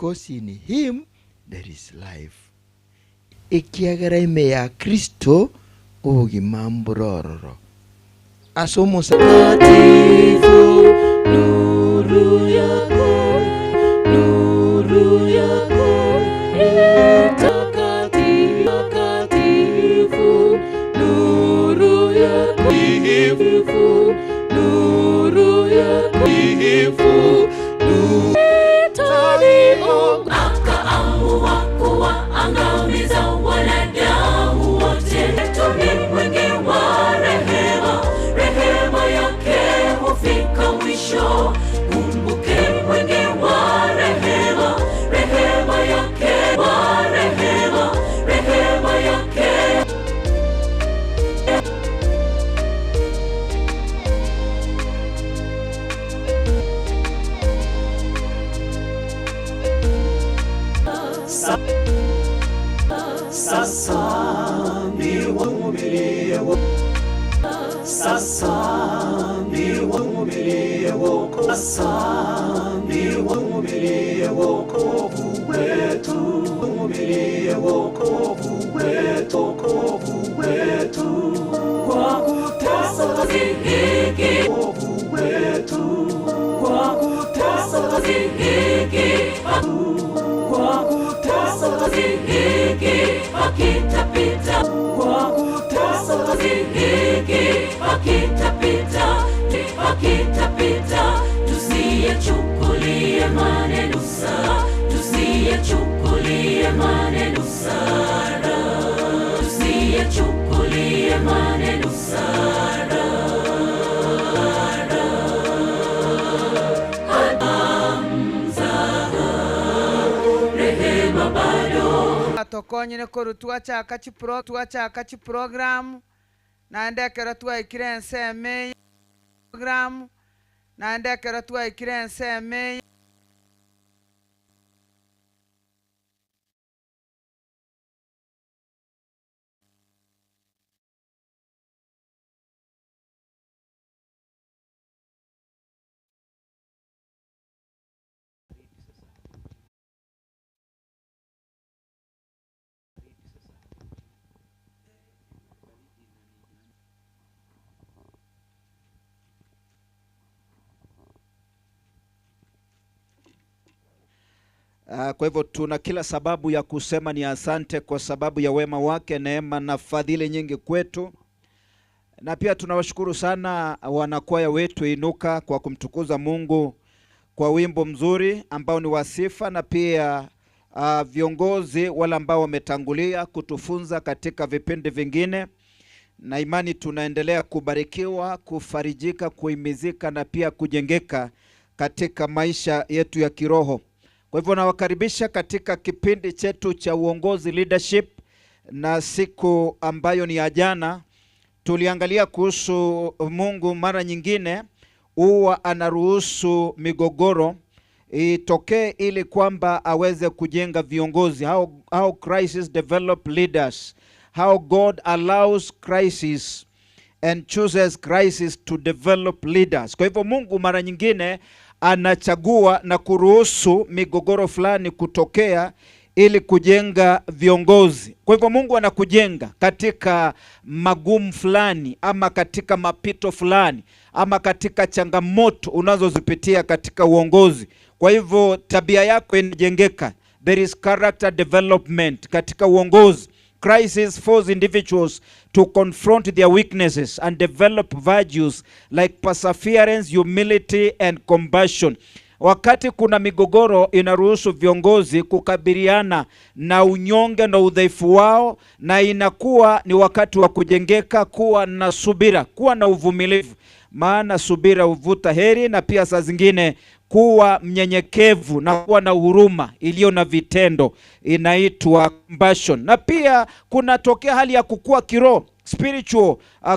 Because in him there is life. Ekiagera ime ya Kristo obogima mbore ororo. Ase omosa Nuru yako, nuru yako, takatifu, nuru yako, nuru yako, Akaamua kuwaangamiza wanadamu wote. Ni mwingi wa rehema, rehema yake hufika mwisho. Kumbuke mwingi wa rehema, rehema yake, wa rehema, rehema yake. Sasa ni wavumilie, sasa ni wavumilie wokovu, sasa ni wavumilie wokovu wetu, vumilie wokovu wetu, wokovu wetu, kwa kutesa Hiki wokovu wetu, kwa kutesa hiki kwa kutesa hiki hakitapita, kwa kutesa hiki hakitapita, hakitapita. Tusiyachukulie maneno saa, tusiyachukulie maneno sara, tusiyachukulie maneno sara. Rehema bado Tokonyire koru twachaka chipro twachaka chiprogramu naende ekero twaikire ensemo programu naende ekero twaikire ensemo. Kwa hivyo tuna kila sababu ya kusema ni asante kwa sababu ya wema wake, neema na fadhili nyingi kwetu. Na pia tunawashukuru sana wanakwaya wetu Inuka kwa kumtukuza Mungu kwa wimbo mzuri ambao ni wa sifa, na pia viongozi wale ambao wametangulia kutufunza katika vipindi vingine. Na imani tunaendelea kubarikiwa, kufarijika, kuhimizika na pia kujengeka katika maisha yetu ya kiroho. Kwa hivyo nawakaribisha katika kipindi chetu cha uongozi leadership, na siku ambayo ni ya jana tuliangalia kuhusu Mungu mara nyingine huwa anaruhusu migogoro itokee ili kwamba aweze kujenga viongozi. How crisis develop leaders, how God allows crisis and chooses crisis to develop leaders. Kwa hivyo Mungu mara nyingine anachagua na kuruhusu migogoro fulani kutokea ili kujenga viongozi. Kwa hivyo Mungu anakujenga katika magumu fulani, ama katika mapito fulani, ama katika changamoto unazozipitia katika uongozi. Kwa hivyo tabia yako inajengeka. There is character development katika uongozi. Crisis force individuals to confront their weaknesses and develop virtues like perseverance, humility and compassion. Wakati kuna migogoro inaruhusu viongozi kukabiliana na unyonge na udhaifu wao, na inakuwa ni wakati wa kujengeka, kuwa na subira, kuwa na uvumilivu, maana subira huvuta heri, na pia saa zingine kuwa mnyenyekevu na kuwa na huruma iliyo na vitendo inaitwa compassion. Na pia kunatokea hali ya kukua kiroho, spiritual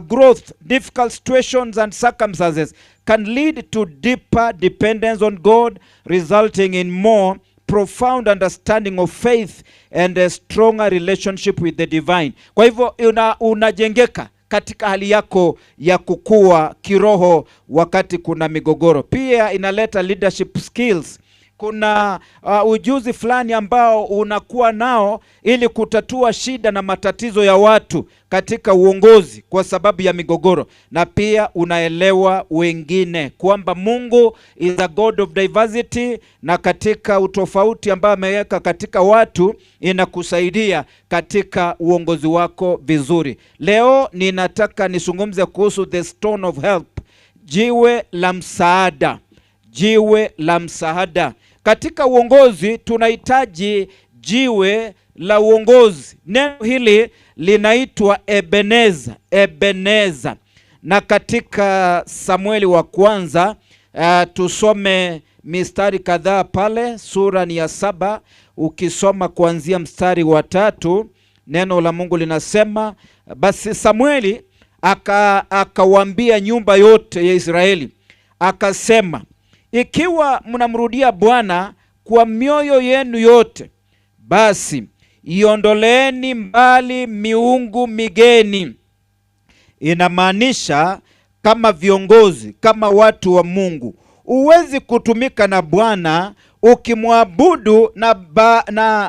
growth. Difficult situations and circumstances can lead to deeper dependence on God, resulting in more profound understanding of faith and a stronger relationship with the divine. Kwa hivyo unajengeka katika hali yako ya kukua kiroho wakati kuna migogoro. Pia inaleta leadership skills. Kuna ujuzi fulani ambao unakuwa nao ili kutatua shida na matatizo ya watu katika uongozi kwa sababu ya migogoro, na pia unaelewa wengine kwamba Mungu is a God of diversity, na katika utofauti ambao ameweka katika watu inakusaidia katika uongozi wako vizuri. Leo ninataka nizungumze kuhusu the stone of help, jiwe la msaada. Jiwe la msaada. Katika uongozi tunahitaji jiwe la uongozi. Neno hili linaitwa Ebeneza, Ebeneza. Na katika Samueli wa kwanza tusome mistari kadhaa pale, sura ni ya 7, ukisoma kuanzia mstari wa 3, neno la Mungu linasema, basi Samueli akawaambia nyumba yote ya Israeli, akasema, ikiwa mnamrudia Bwana kwa mioyo yenu yote, basi iondoleeni mbali miungu migeni. Inamaanisha kama viongozi, kama watu wa Mungu, huwezi kutumika na Bwana ukimwabudu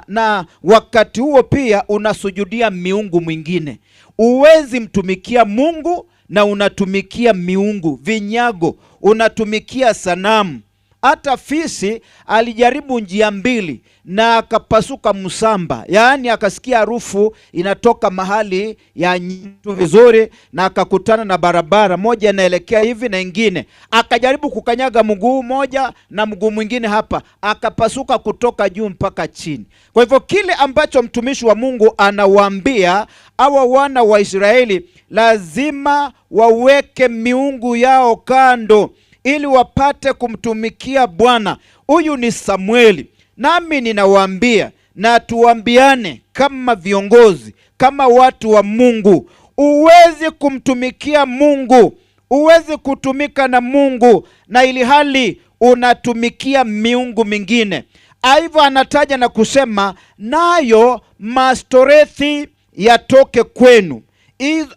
na wakati huo pia unasujudia miungu mwingine. Huwezi mtumikia Mungu na unatumikia miungu, vinyago, unatumikia sanamu. Hata fisi alijaribu njia mbili na akapasuka msamba, yaani akasikia harufu inatoka mahali ya nyitu vizuri, na akakutana na barabara moja inaelekea hivi na ingine, akajaribu kukanyaga mguu moja na mguu mwingine hapa, akapasuka kutoka juu mpaka chini. Kwa hivyo kile ambacho mtumishi wa Mungu anawaambia hawa wana wa Israeli, lazima waweke miungu yao kando ili wapate kumtumikia Bwana. Huyu ni Samueli. Nami ninawaambia na tuambiane kama viongozi, kama watu wa Mungu, huwezi kumtumikia Mungu, huwezi kutumika na Mungu na ili hali unatumikia miungu mingine. Aidha anataja na kusema, nayo mastorethi yatoke kwenu.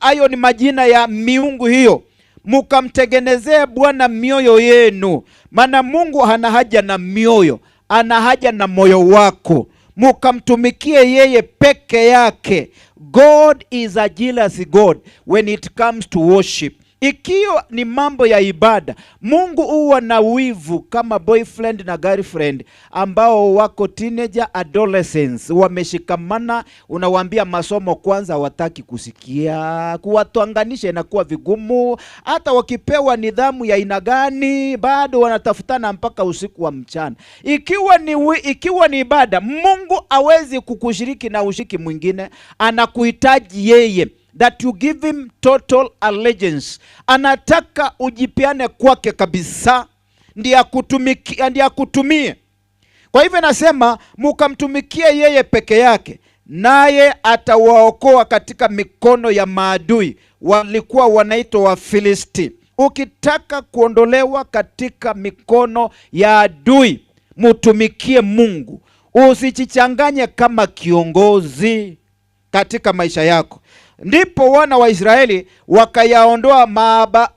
Hayo ni majina ya miungu hiyo. Mukamtengenezee Bwana mioyo yenu, maana Mungu hana haja na mioyo, ana haja na moyo wako. Mukamtumikie yeye peke yake. God is a jealous God when it comes to worship. Ikiwa ni mambo ya ibada, Mungu huwa na wivu kama boyfriend na girlfriend ambao wako teenager, adolescents, wameshikamana, unawaambia masomo kwanza hawataki kusikia, kuwatuanganisha inakuwa vigumu, hata wakipewa nidhamu ya aina gani bado wanatafutana mpaka usiku wa mchana. Ikiwa ni ibada, Mungu hawezi kukushiriki na ushiriki mwingine, anakuhitaji yeye, that you give him total allegiance. Anataka ujipeane kwake kabisa, ndiye akutumikie, ndiye akutumie. Kwa hivyo nasema mukamtumikie yeye peke yake, naye atawaokoa katika mikono ya maadui. Walikuwa wanaitwa Wafilisti. Ukitaka kuondolewa katika mikono ya adui, mutumikie Mungu. Usijichanganye kama kiongozi katika maisha yako. Ndipo wana wa Israeli wakayaondoa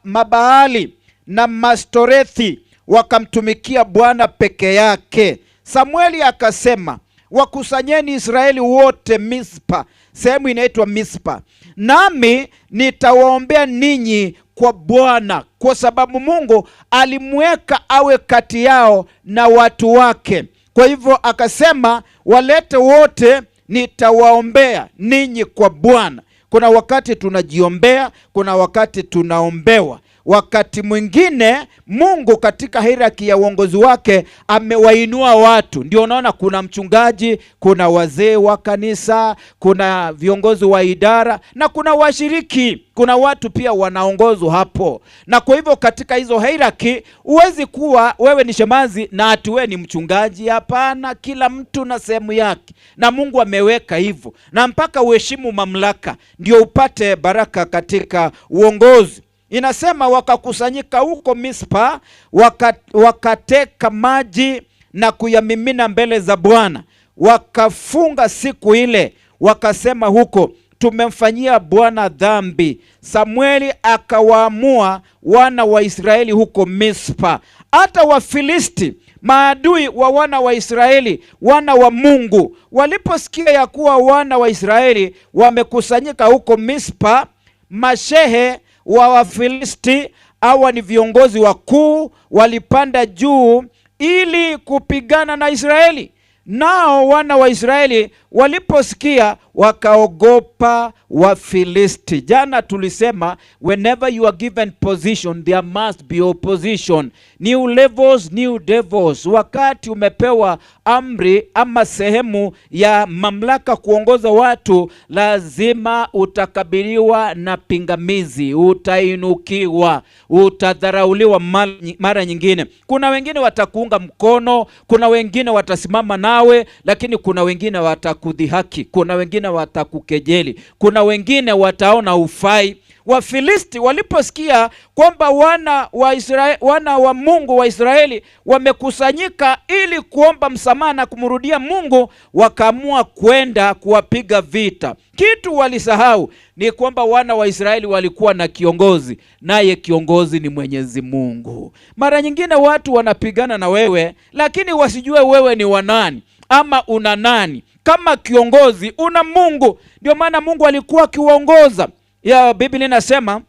Mabaali na Mastorethi, wakamtumikia Bwana peke yake. Samueli akasema, wakusanyeni Israeli wote Mispa, sehemu inaitwa Mispa, nami nitawaombea ninyi kwa Bwana, kwa sababu Mungu alimweka awe kati yao na watu wake. Kwa hivyo akasema, walete wote, nitawaombea ninyi kwa Bwana. Kuna wakati tunajiombea, kuna wakati tunaombewa. Wakati mwingine Mungu katika hierarchy ya uongozi wake amewainua watu. Ndio unaona kuna mchungaji, kuna wazee wa kanisa, kuna viongozi wa idara na kuna washiriki. Kuna watu pia wanaongozwa hapo. Na kwa hivyo katika hizo hierarchy huwezi kuwa wewe ni shemazi na ati wewe ni mchungaji. Hapana, kila mtu na sehemu yake. Na Mungu ameweka hivyo. Na mpaka uheshimu mamlaka ndio upate baraka katika uongozi. Inasema wakakusanyika huko Mispa, wakateka maji na kuyamimina mbele za Bwana. Wakafunga siku ile, wakasema huko, tumemfanyia Bwana dhambi. Samueli akawaamua wana wa Israeli huko Mispa. Hata Wafilisti Maadui wa wana wa Israeli, wana wa Mungu, waliposikia ya kuwa wana wa Israeli wamekusanyika huko Mispa, mashehe wa Wafilisti, hawa ni viongozi wakuu, walipanda juu ili kupigana na Israeli. Nao wana wa Israeli waliposikia wakaogopa Wafilisti. Jana tulisema whenever you are given position there must be opposition. New levels, new devils. Wakati umepewa amri ama sehemu ya mamlaka kuongoza watu, lazima utakabiliwa na pingamizi, utainukiwa, utadharauliwa mara nyingine. Kuna wengine watakuunga mkono, kuna wengine watasimama nawe, lakini kuna wengine watakudhihaki, kuna wengine watakukejeli, kuna wengine wataona ufai. Wafilisti waliposikia kwamba wana wa Mungu wa Israeli wamekusanyika ili kuomba msamaha na kumrudia Mungu, wakaamua kwenda kuwapiga vita. Kitu walisahau ni kwamba wana wa Israeli walikuwa na kiongozi, naye kiongozi ni Mwenyezi Mungu. Mara nyingine watu wanapigana na wewe, lakini wasijue wewe ni wa nani ama una nani. Kama kiongozi una Mungu. Ndio maana Mungu alikuwa akiwaongoza. Ya Biblia inasema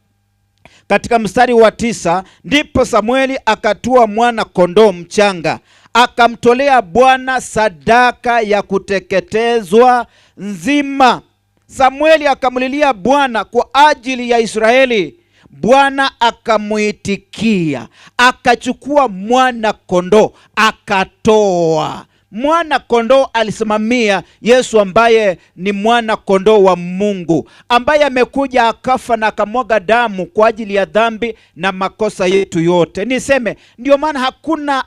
katika mstari wa 9, ndipo Samueli akatua mwana kondoo mchanga, akamtolea Bwana sadaka ya kuteketezwa nzima. Samueli akamlilia Bwana kwa ajili ya Israeli. Bwana akamuitikia, akachukua mwana kondoo akatoa. Mwana kondoo alisimamia Yesu ambaye ni mwana kondoo wa Mungu, ambaye amekuja akafa na akamwaga damu kwa ajili ya dhambi na makosa yetu yote. Niseme ndio maana hakuna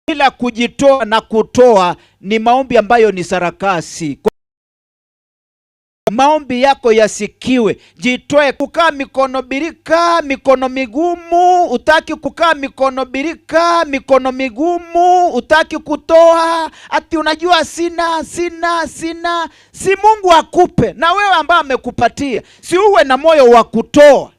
bila kujitoa na kutoa ni maombi ambayo ni sarakasi. Maombi yako yasikiwe. Jitoe. Kukaa mikono birika, mikono migumu, utaki kukaa mikono birika, mikono migumu, utaki kutoa, ati unajua sina, sina, sina. Si Mungu akupe, na wewe ambaye amekupatia, si uwe na moyo wa kutoa.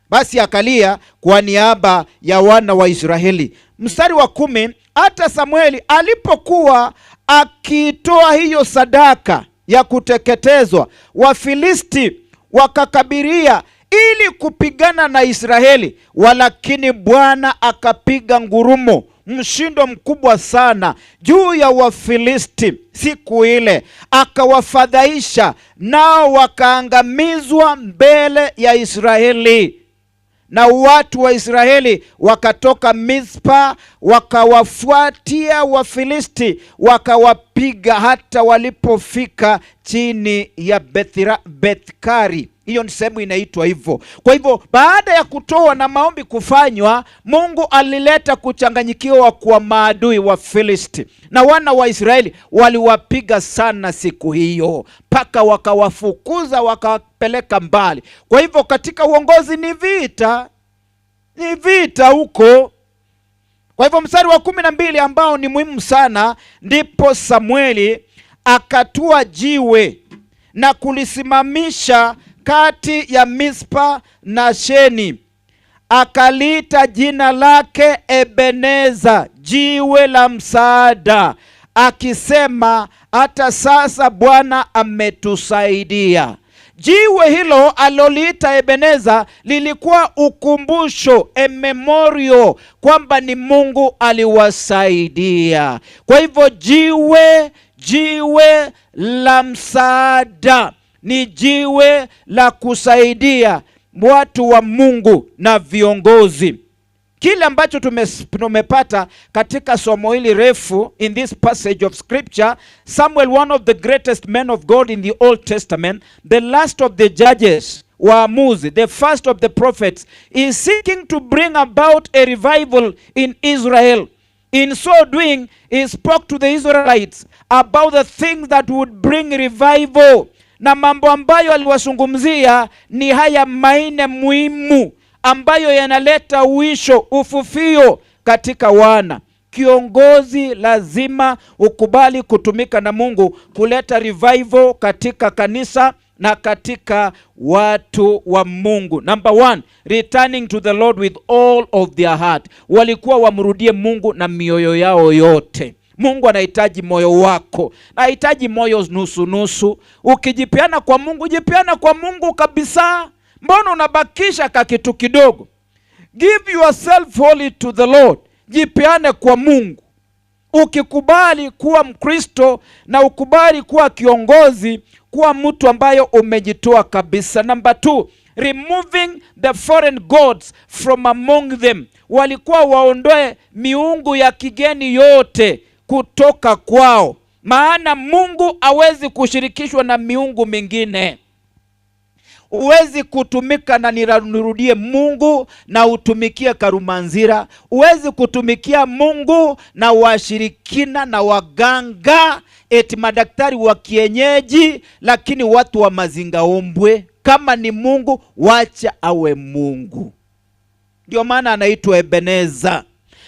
Basi akalia kwa niaba ya wana wa Israeli. Mstari wa 10, hata Samueli alipokuwa akitoa hiyo sadaka ya kuteketezwa, Wafilisti wakakabiria ili kupigana na Israeli, walakini Bwana akapiga ngurumo mshindo mkubwa sana juu ya Wafilisti siku ile, akawafadhaisha, nao wakaangamizwa mbele ya Israeli. Na watu wa Israeli wakatoka Mispa, wakawafuatia Wafilisti, wakawapiga hata walipofika chini ya Bethkari. Hiyo ni sehemu inaitwa hivyo. Kwa hivyo baada ya kutoa na maombi kufanywa, Mungu alileta kuchanganyikiwa kwa maadui wa Filisti, na wana wa Israeli waliwapiga sana siku hiyo, mpaka wakawafukuza wakawapeleka mbali. Kwa hivyo katika uongozi ni vita, ni vita huko. Kwa hivyo mstari wa 12 ambao ni muhimu sana, ndipo Samueli akatua jiwe na kulisimamisha kati ya Mispa na Sheni, akaliita jina lake Ebeneza, jiwe la msaada, akisema hata sasa Bwana ametusaidia. Jiwe hilo aliloliita Ebeneza lilikuwa ukumbusho, a memorial, kwamba ni Mungu aliwasaidia. Kwa hivyo jiwe la msaada ni jiwe la kusaidia watu wa Mungu na viongozi. Kile ambacho tumepata katika somo hili refu, in this passage of scripture, Samuel, one of the greatest men of God in the Old Testament, the last of the judges, waamuzi, the first of the prophets, is seeking to bring about a revival in Israel. In so doing, he spoke to the Israelites about the things that would bring revival. Na mambo ambayo aliwazungumzia ni haya manne muhimu ambayo yanaleta uisho, ufufio katika wana. Kiongozi lazima ukubali kutumika na Mungu kuleta revival katika kanisa, na katika watu wa Mungu. Number one, returning to the Lord with all of their heart. Walikuwa wamrudie Mungu na mioyo yao yote. Mungu anahitaji moyo wako, anahitaji moyo nusu nusu. Ukijipeana kwa Mungu, jipeana kwa Mungu kabisa. Mbona unabakisha ka kitu kidogo? Give yourself wholly to the Lord. Jipeane kwa Mungu. Ukikubali kuwa Mkristo na ukubali kuwa kiongozi, kuwa mtu ambayo umejitoa kabisa. Number two, removing the foreign gods from among them. Walikuwa waondoe miungu ya kigeni yote kutoka kwao, maana Mungu hawezi kushirikishwa na miungu mingine. Huwezi kutumika na nirudie Mungu na utumikie Karumanzira. Huwezi kutumikia Mungu na washirikina na waganga, eti madaktari wa kienyeji, lakini watu wa mazingaombwe. Kama ni Mungu, wacha awe Mungu. Ndio maana anaitwa Ebeneza.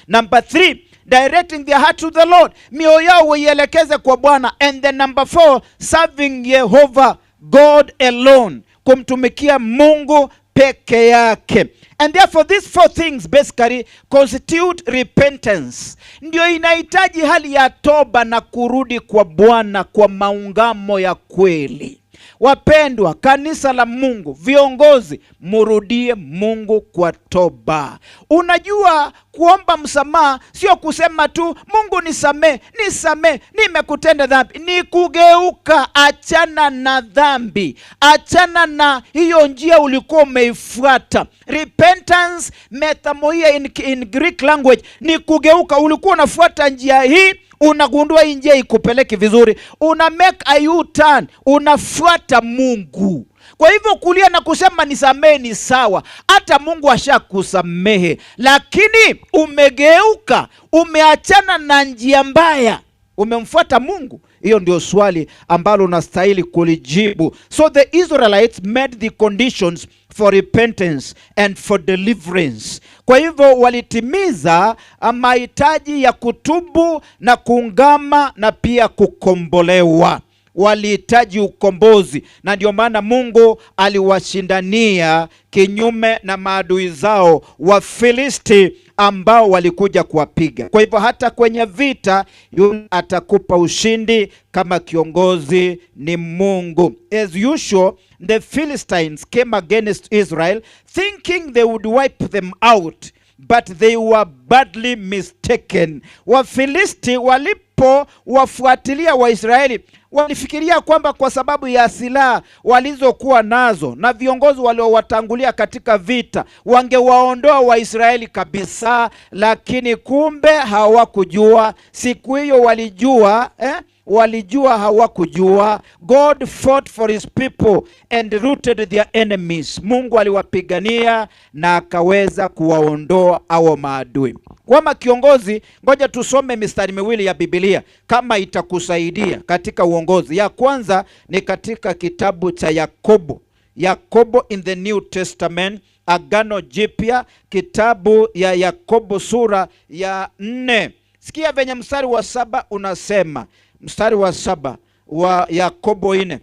Number three, directing their heart to the Lord, mioyo yao waielekeze kwa Bwana. And then number four, serving Jehovah God alone, kumtumikia Mungu peke yake. And therefore these four things basically constitute repentance. Ndio inahitaji hali ya toba na kurudi kwa Bwana kwa maungamo ya kweli. Wapendwa, kanisa la Mungu, viongozi, murudie Mungu kwa toba. Unajua, kuomba msamaha sio kusema tu Mungu nisamee, nisamee, nimekutenda dhambi. Ni kugeuka, achana na dhambi, achana na hiyo njia ulikuwa umeifuata. Repentance, metanoia in Greek language, ni kugeuka. Ulikuwa unafuata njia hii, unagundua hii njia ikupeleki vizuri, una make a U-turn, unafuata Mungu. Kwa hivyo kulia na kusema nisamehe ni sawa, hata Mungu ashakusamehe, lakini umegeuka, umeachana na njia mbaya, umemfuata Mungu. Hiyo ndio swali ambalo unastahili kulijibu. So the Israelites met the conditions for repentance and for deliverance. Kwa hivyo walitimiza mahitaji ya kutubu na kuungama na pia kukombolewa. Walihitaji ukombozi, na ndio maana Mungu aliwashindania kinyume na maadui zao Wafilisti ambao walikuja kuwapiga. Kwa hivyo hata kwenye vita yule atakupa ushindi kama kiongozi ni Mungu. As usual, the Philistines came against Israel thinking they would wipe them out, but they were badly mistaken. Wafilisti walipo wafuatilia Waisraeli walifikiria kwamba kwa sababu ya silaha walizokuwa nazo na viongozi waliowatangulia katika vita wangewaondoa Waisraeli kabisa, lakini kumbe hawakujua. Siku hiyo walijua, eh? Walijua hawakujua. God fought for his people and routed their enemies. Mungu aliwapigania na akaweza kuwaondoa hao maadui. Kama kiongozi, ngoja tusome mistari miwili ya Biblia kama itakusaidia katika uongozi. Ya kwanza ni katika kitabu cha Yakobo. Yakobo in the New Testament, Agano Jipya, kitabu ya Yakobo sura ya 4. Sikia venye mstari wa 7 unasema. Mstari wa 7 wa Yakobo 4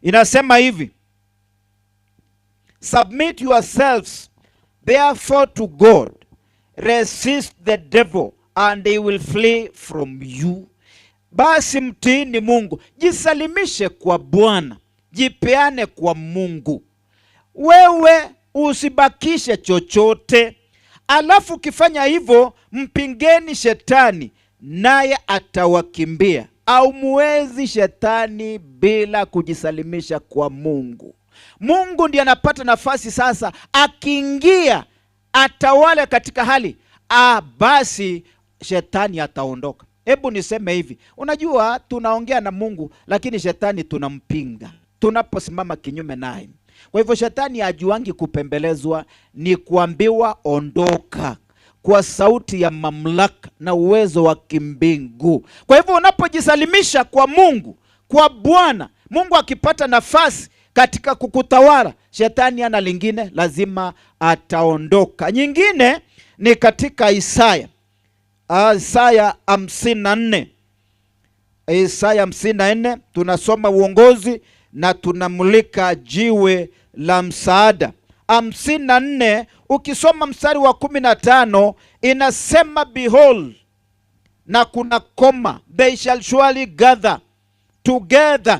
inasema hivi: Submit yourselves therefore to God, resist the devil and he will flee from you. Basi mtiini Mungu, jisalimishe kwa Bwana, jipeane kwa Mungu. Wewe usibakishe chochote. Alafu ukifanya hivyo, mpingeni shetani naye atawakimbia. Au muwezi shetani bila kujisalimisha kwa Mungu. Mungu ndiye anapata nafasi sasa, akiingia atawale katika hali basi shetani ataondoka. Hebu niseme hivi, unajua tunaongea na Mungu lakini shetani tunampinga tunaposimama kinyume naye. Kwa hivyo shetani hajuangi kupembelezwa, ni kuambiwa ondoka kwa sauti ya mamlaka na uwezo wa kimbingu. Kwa hivyo unapojisalimisha kwa Mungu, kwa Bwana, Mungu akipata nafasi katika kukutawala, shetani ana lingine, lazima ataondoka. Nyingine ni katika Isaya. Isaya 54. Isaya 54 tunasoma uongozi na tunamulika jiwe la msaada. 54 ukisoma mstari wa 15 inasema behold, na kuna koma, they shall surely gather together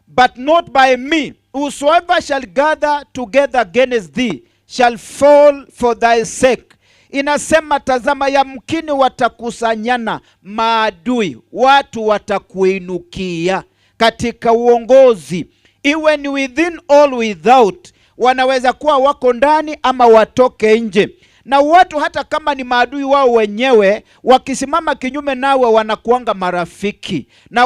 but not by me. Whosoever shall gather together against thee shall fall for thy sake. Inasema tazama, yamkini watakusanyana maadui, watu watakuinukia katika uongozi, iwe ni within or without. Wanaweza kuwa wako ndani ama watoke nje, na watu hata kama ni maadui wao wenyewe, wakisimama kinyume nawe wanakuanga marafiki na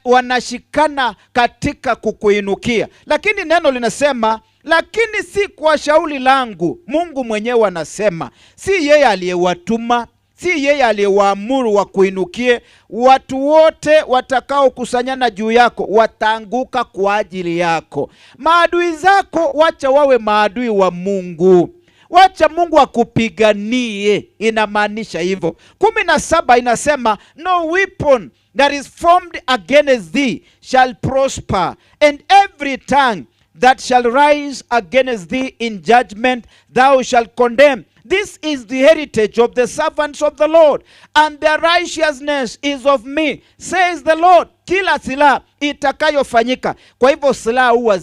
wanashikana katika kukuinukia. Lakini neno linasema, lakini si kwa shauri langu. Mungu mwenyewe anasema, si yeye aliyewatuma, si yeye aliyewaamuru wakuinukie. Watu wote watakaokusanyana juu yako wataanguka kwa ajili yako. Maadui zako wacha wawe maadui wa Mungu. Wacha Mungu akupiganie, inamaanisha hivyo. 17 inasema no weapon that is formed against thee shall prosper, and every tongue that shall rise against thee in judgment thou shalt condemn. This is the heritage of the servants of the Lord, and their righteousness is of me, says the Lord. Kila silaha itakayofanyika. Kwa hivyo silaha huwa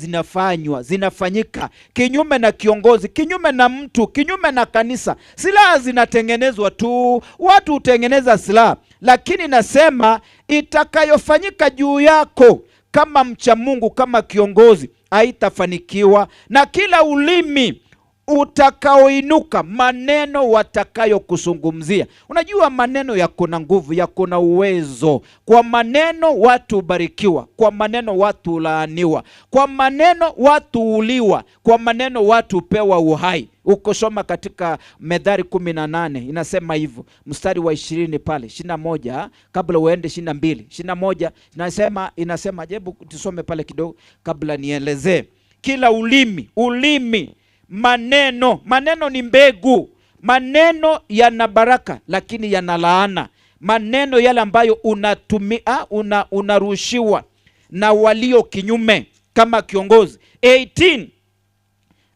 zinafanyika kinyume na kiongozi, kinyume na mtu, kinyume na kanisa. Silaha zinatengenezwa tu, watu hutengeneza silaha, lakini nasema itakayofanyika juu yako kama mcha Mungu, kama kiongozi, haitafanikiwa. Na kila ulimi utakaoinuka, maneno watakayokuzungumzia. Unajua maneno yako na nguvu, yako na uwezo. Kwa maneno watu hubarikiwa, kwa maneno watu hulaaniwa, kwa maneno watu huuliwa, kwa maneno watu hupewa uhai. Ukosoma katika Methali 18 inasema hivyo, mstari wa 20 pale, 21 kabla uende 22, 21 inasema, hebu tusome pale kidogo kabla nielezee. Kila ulimi, maneno, maneno ni mbegu. Maneno yana baraka lakini yana laana. Maneno yale ambayo unatumia, unarushiwa na walio kinyume kama kiongozi. 18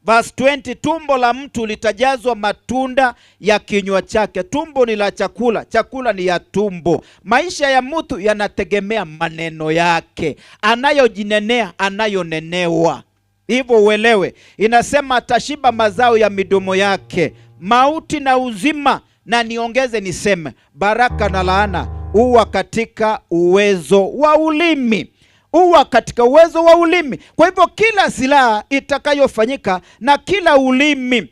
verse 20, tumbo la mtu litajazwa matunda ya kinywa chake. Tumbo ni la chakula, chakula ni ya tumbo. Maisha ya mtu yanategemea maneno yake, anayojinenea, anayonenewa. Hivyo uelewe. Inasema atashiba mazao ya midomo yake, mauti na uzima. Na niongeze niseme, baraka na laana huwa katika uwezo wa ulimi. Huwa katika uwezo wa ulimi. Kwa hivyo kila silaha itakayofanyika na kila ulimi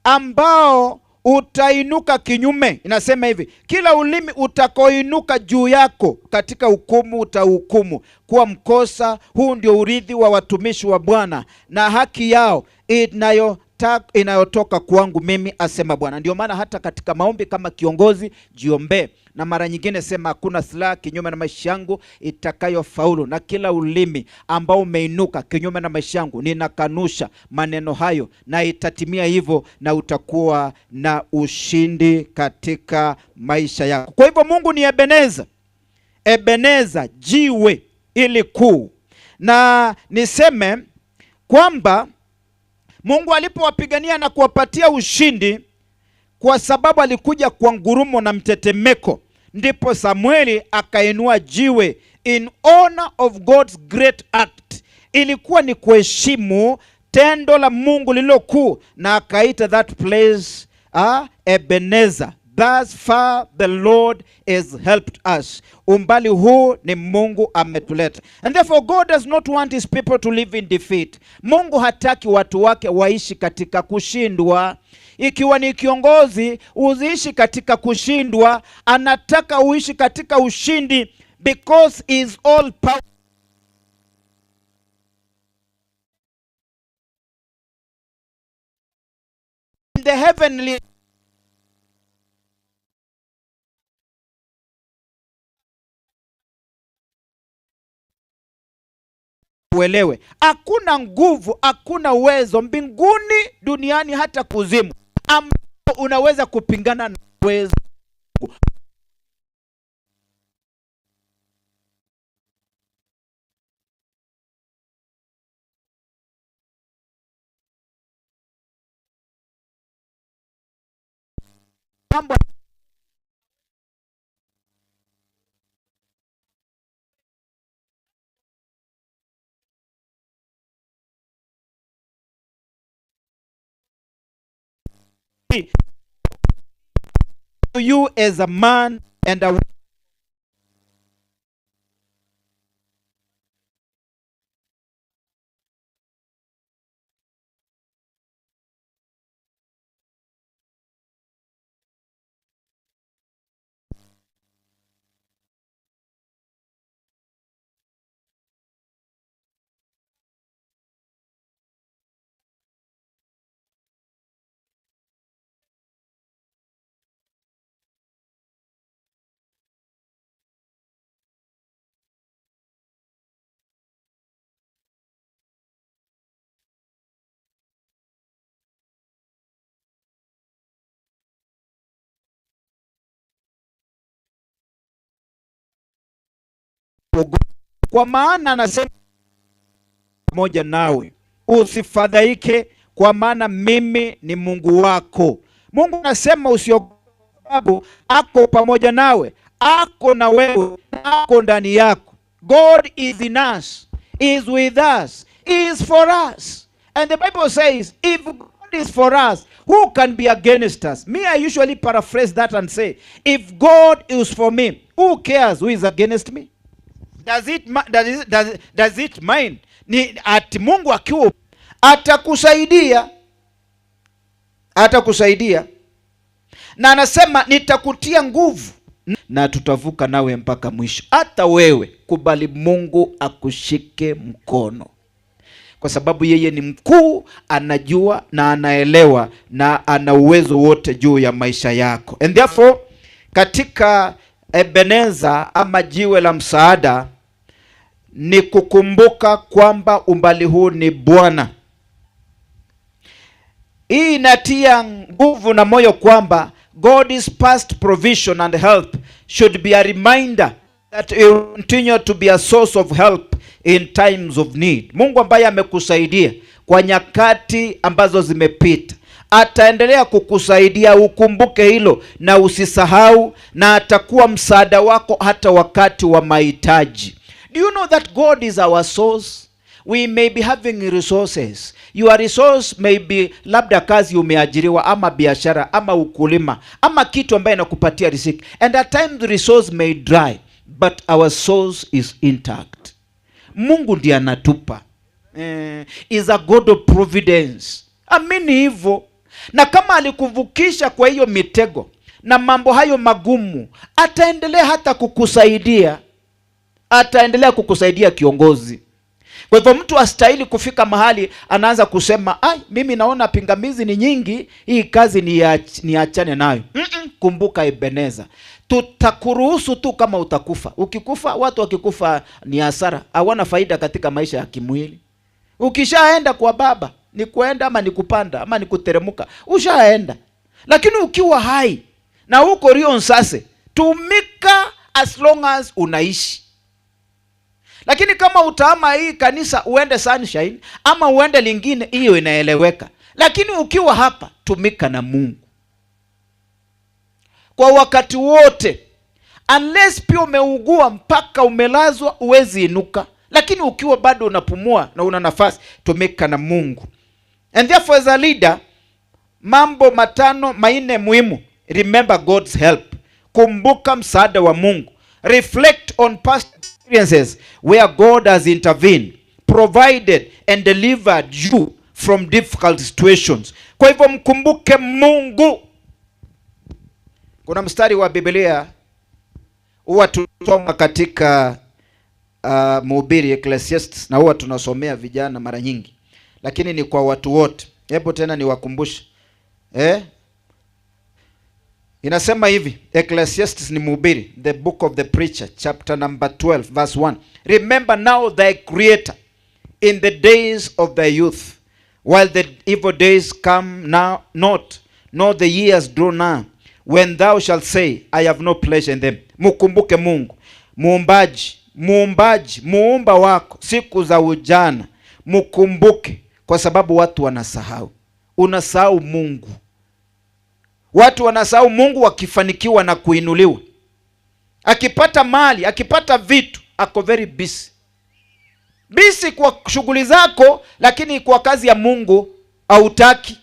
ambao utainuka kinyume, inasema hivi, kila ulimi utakaoinuka juu yako katika hukumu utahukumu kuwa mkosa. Huu ndio urithi wa watumishi wa Bwana na haki yao inayotoka kwangu mimi, asema Bwana. Ndio maana hata katika maombi kama kiongozi, jiombee. Na mara nyingine sema, hakuna silaha kinyume na maisha yangu itakayofaulu, na kila ulimi ambao umeinuka kinyume na maisha yangu ninakanusha maneno hayo, na itatimia hivyo, na utakuwa na ushindi katika maisha yako. Kwa hivyo Mungu ni Ebeneza. Ebeneza, jiwe ili kuu. Na niseme kwamba Mungu alipowapigania na kuwapatia ushindi, kwa sababu alikuja kwa ngurumo na mtetemeko, ndipo Samueli akainua jiwe in honor of God's great act. Ilikuwa ni kuheshimu tendo la Mungu lililokuu, na akaita that place Ebenezer. Thus far the Lord has helped us. Umbali huu ni Mungu ametuleta. And therefore God does not want his people to live in defeat. Mungu hataki watu wake waishi katika kushindwa. Ikiwa ni kiongozi, usiishi katika kushindwa. Anataka uishi katika ushindi, because he is all power. In the heavenly uelewe, hakuna nguvu, hakuna uwezo mbinguni, duniani, hata kuzimu ambao unaweza kupingana na uwezo. Mambo to you as a man and a kwa maana anasema pamoja nawe, usifadhaike, kwa maana mimi ni Mungu wako. Mungu anasema usiogope, ako pamoja nawe, ako na wewe, ako ndani yako. God is in us, is with us, is for us. And the Bible says, if God is for us, who can be against us? Me, I usually paraphrase that and say, if God is for me, who cares who is against me? Does it mind? Ni ati Mungu akiwa atakusaidia. Atakusaidia. Na anasema nitakutia nguvu na tutavuka nawe mpaka mwisho. Hata wewe kubali Mungu akushike mkono, kwa sababu yeye ni mkuu, anajua na anaelewa na ana uwezo wote juu ya maisha yako. And therefore katika Ebeneza ama jiwe la msaada ni kukumbuka kwamba umbali huu ni Bwana. Hii inatia nguvu na moyo kwamba God's past provision and help should be a reminder that he will continue to be a source of help in times of need. Mungu ambaye amekusaidia kwa nyakati ambazo zimepita ataendelea kukusaidia, ukumbuke hilo na usisahau, na atakuwa msaada wako hata wakati wa mahitaji. Do you know that God is our source? We may be having resources. Your resource may be labda kazi umeajiriwa, ama biashara, ama ukulima, ama kitu ambaye inakupatia riziki. And at times the resource may dry, but our source is intact. Mungu ndiye anatupa. Is a God of providence. Amini hivyo. Na kama alikuvukisha kwa hiyo mitego na mambo hayo magumu, ataendelea hata kukusaidia. Ataendelea kukusaidia kiongozi. Kwa hivyo mtu astahili kufika mahali anaanza kusema, ai, mimi naona pingamizi ni nyingi, hii kazi niachane nayo. Kumbuka Ebeneza. Tutakuruhusu tu kama utakufa. Ukikufa, watu wakikufa ni hasara, hawana faida katika maisha ya kimwili. Ukishaenda kwa baba, ni kuenda ama ni kupanda ama ni kuteremuka, ushaenda. Lakini ukiwa hai na uko Rio Nsase, tumika as long as unaishi. Lakini kama utaama hii kanisa uende Sunshine ama uende lingine, hiyo inaeleweka. Lakini ukiwa hapa, tumika na Mungu kwa wakati wote. Unless pia umeugua mpaka umelazwa uwezi inuka, lakini ukiwa bado unapumua na una nafasi, tumika na Mungu. And therefore as a leader, mambo matano manne muhimu. Remember God's help. Kumbuka msaada wa Mungu. Reflect on past experiences where God has intervened, provided and delivered you from difficult situations. Kwa hivyo mkumbuke Mungu. Kuna mstari wa Biblia huwa tunasoma katika Mhubiri, Ecclesiastes, na huwa tunasomea vijana mara nyingi, lakini ni kwa watu wote. Hebu tena niwakumbushe. Inasema hivi, Ecclesiastes ni Mhubiri, the book of the preacher, chapter number 12 verse 1. Remember now thy creator in the days of thy youth, while the evil days come now not, nor the years draw nigh, when thou shalt say, I have no pleasure in them. Mkumbuke Mungu, muumbaji, muumbaji, muumba wako siku za ujana. Mkumbuke, kwa sababu watu wanasahau. Unasahau Mungu. Watu wanasahau Mungu wakifanikiwa na kuinuliwa. Akipata mali, akipata vitu, ako very busy. Busy kwa shughuli zako, lakini kwa kazi ya Mungu hautaki.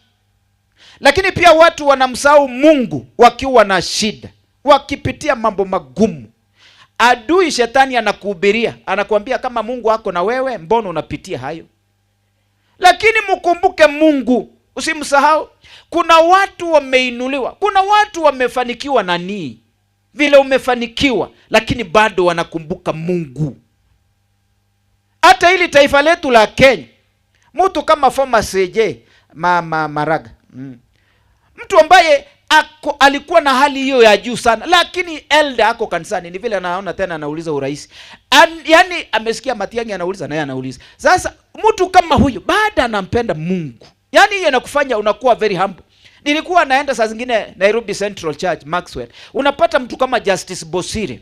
Lakini pia watu wanamsahau Mungu wakiwa na shida, wakipitia mambo magumu. Adui shetani anakuhubiria, anakuambia kama Mungu ako na wewe, mbona unapitia hayo? Lakini mkumbuke Mungu, usimsahau. Kuna watu wameinuliwa, kuna watu wamefanikiwa na nii vile umefanikiwa, lakini bado wanakumbuka Mungu. Hata hili taifa letu la Kenya, mtu kama former CJ Maraga, mtu ambaye alikuwa na hali hiyo ya juu sana, lakini elder ako kanisani, ni vile anaona tena anauliza urais. Yani amesikia Matiang'i anauliza na yeye anauliza. Sasa mtu kama huyo bado anampenda Mungu. Yani hiyo inakufanya unakuwa very humble. Nilikuwa naenda saa zingine Nairobi Central Church Maxwell. Unapata mtu kama Justice Bosire,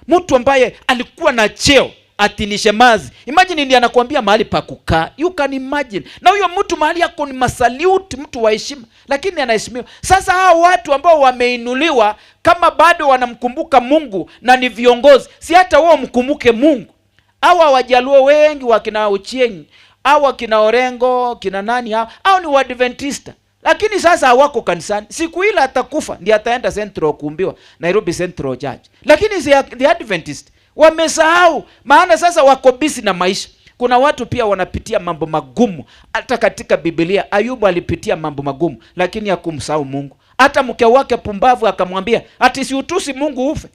mtu ambaye alikuwa na cheo ati ni shemazi. Imagine ndiye anakuambia mahali pa kukaa. You can imagine. Na huyo mtu mahali yako ni masalute, mtu wa heshima, lakini anaheshimiwa. Sasa hao watu ambao wameinuliwa kama bado wanamkumbuka Mungu na ni viongozi, si hata wao mkumbuke Mungu. Hawa Wajaluo wengi wakina Ochieng, hawa kina Orengo, kina nani hao, hao ni Waadventista. Lakini sasa hawako kanisani. Siku ile atakufa ndiye ataenda Central kuumbiwa, Nairobi Central Church. Lakini si the Adventist wamesahau, maana sasa wako busy na maisha. Kuna watu pia wanapitia mambo magumu. Hata katika Biblia Ayubu alipitia mambo magumu, lakini hakumsahau Mungu. Hata mke wake pumbavu akamwambia ati si utusi Mungu ufe.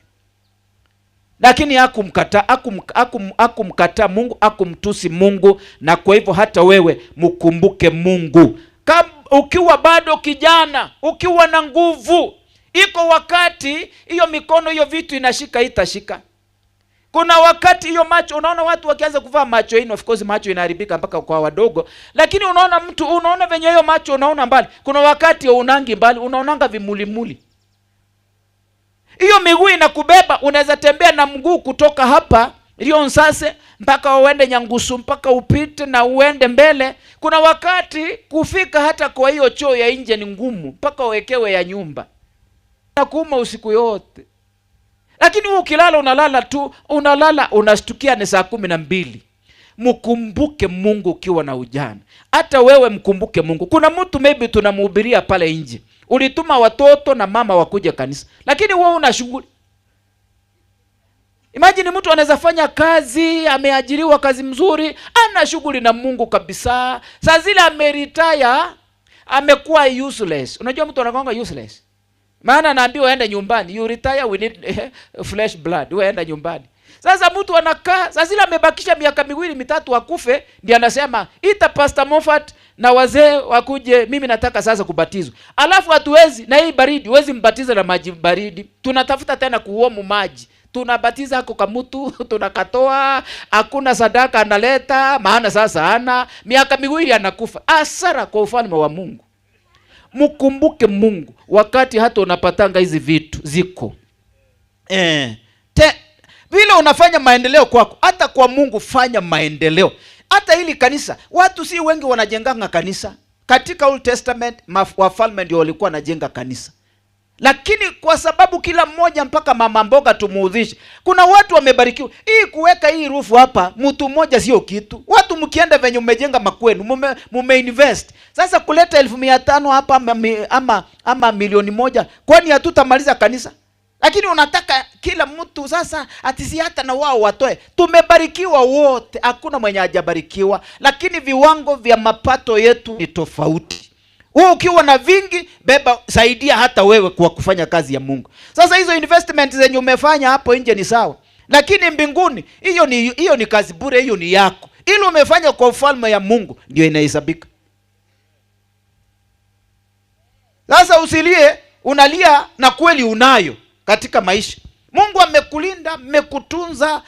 Lakini hakumkataa Mungu, hakumtusi Mungu. Na kwa hivyo hata wewe mkumbuke Mungu. Kama ukiwa bado kijana, ukiwa na nguvu, iko wakati hiyo mikono, hiyo vitu inashika, itashika. Kuna wakati hiyo macho, unaona watu wakianza kuvaa macho ino, of course macho inaharibika mpaka kwa wadogo, lakini unaona mtu, unaona venye hiyo macho unaona mbali. Kuna wakati unangi mbali, unaonanga vimulimuli. Hiyo miguu inakubeba, unaweza tembea na mguu kutoka hapa Rionsase mpaka uende Nyangusu, mpaka upite na uende mbele. Kuna wakati kufika hata kwa hiyo choo ya nje ni ngumu, mpaka uwekewe ya nyumba. Nakuuma usiku yote. Lakini wewe ukilala unalala tu, unalala unashtukia ni saa 12. Mkumbuke Mungu ukiwa na ujana. Hata wewe mkumbuke Mungu. Kuna mtu maybe tunamhubiria pale nje. Ulituma watoto na mama wakuje kanisa, lakini wewe una shughuli. Imagine mtu anaweza fanya kazi, ameajiriwa kazi mzuri, ana shughuli na Mungu kabisa. Saa zile ameritire, amekuwa useless. Unajua mtu anakuwa useless. Maana anaambiwa enda nyumbani, you retire, we need fresh blood, wewe enda nyumbani. Sasa mtu anakaa, saa zile amebakisha miaka miwili mitatu akufe, ndiye anasema ita Pastor Moffat na wazee wakuje, mimi nataka sasa kubatizwa. Alafu hatuwezi, na hii baridi, huwezi mbatiza na maji baridi. Tunatafuta tena kuomu maji. Tunabatiza hako kamutu, tunakatoa, hakuna sadaka analeta, maana sasa ana miaka miwili anakufa. Hasara kwa ufalme wa Mungu. Mkumbuke Mungu wakati hata unapatanga hizi vitu ziko. Vile unafanya maendeleo kwako, hata kwa Mungu fanya maendeleo. Hata hili kanisa, watu si wengi wanajenganga kanisa. Katika Old Testament wafalme ndio walikuwa wanajenga kanisa. Lakini kwa sababu kila mmoja mpaka mama mboga tumuudhishe. Kuna watu wamebarikiwa. Hii kuweka hii rufu hapa, mtu mmoja sio kitu. Watu mkienda venye mmejenga makwenu, mume invest. Sasa kuleta 500,000 hapa ama 1,000,000, kwani hatutamaliza kanisa? Lakini unataka kila mtu sasa ati si hata na wao watoe. Tumebarikiwa wote, hakuna mwenye hajabarikiwa, lakini viwango vya mapato yetu ni tofauti. Wewe ukiwa na vingi, beba, saidia hata wewe kwa kufanya kazi ya Mungu. Sasa hizo investment zenye umefanya hapo nje ni sawa, lakini mbinguni hiyo ni kazi bure, hiyo ni yako. Ile umefanya kwa ufalme ya Mungu ndio inahesabika. Sasa usilie, unalia na kweli unayo katika maisha. Mungu amekulinda, amekutunza.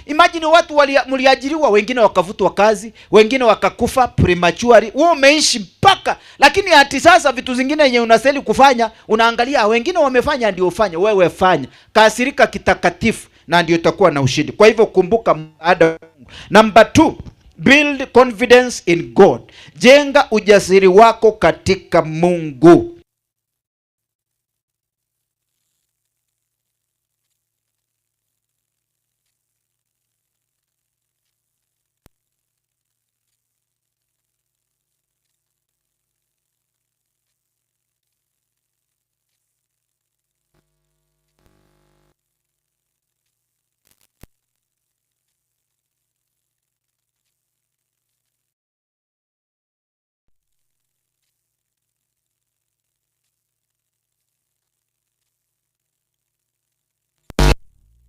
Imagine watu mliajiriwa, wengine wakafutwa kazi, wengine wakakufa prematurely. Wewe umeishi mpaka, lakini hati sasa vitu zingine yenye unastahili kufanya, unaangalia wengine wamefanya ndio ufanye, wewe fanya. Kasirika kitakatifu na ndio utakuwa na ushindi. Kwa hivyo kumbuka msaada wa Mungu. Number 2, build confidence in God. Jenga ujasiri wako katika Mungu.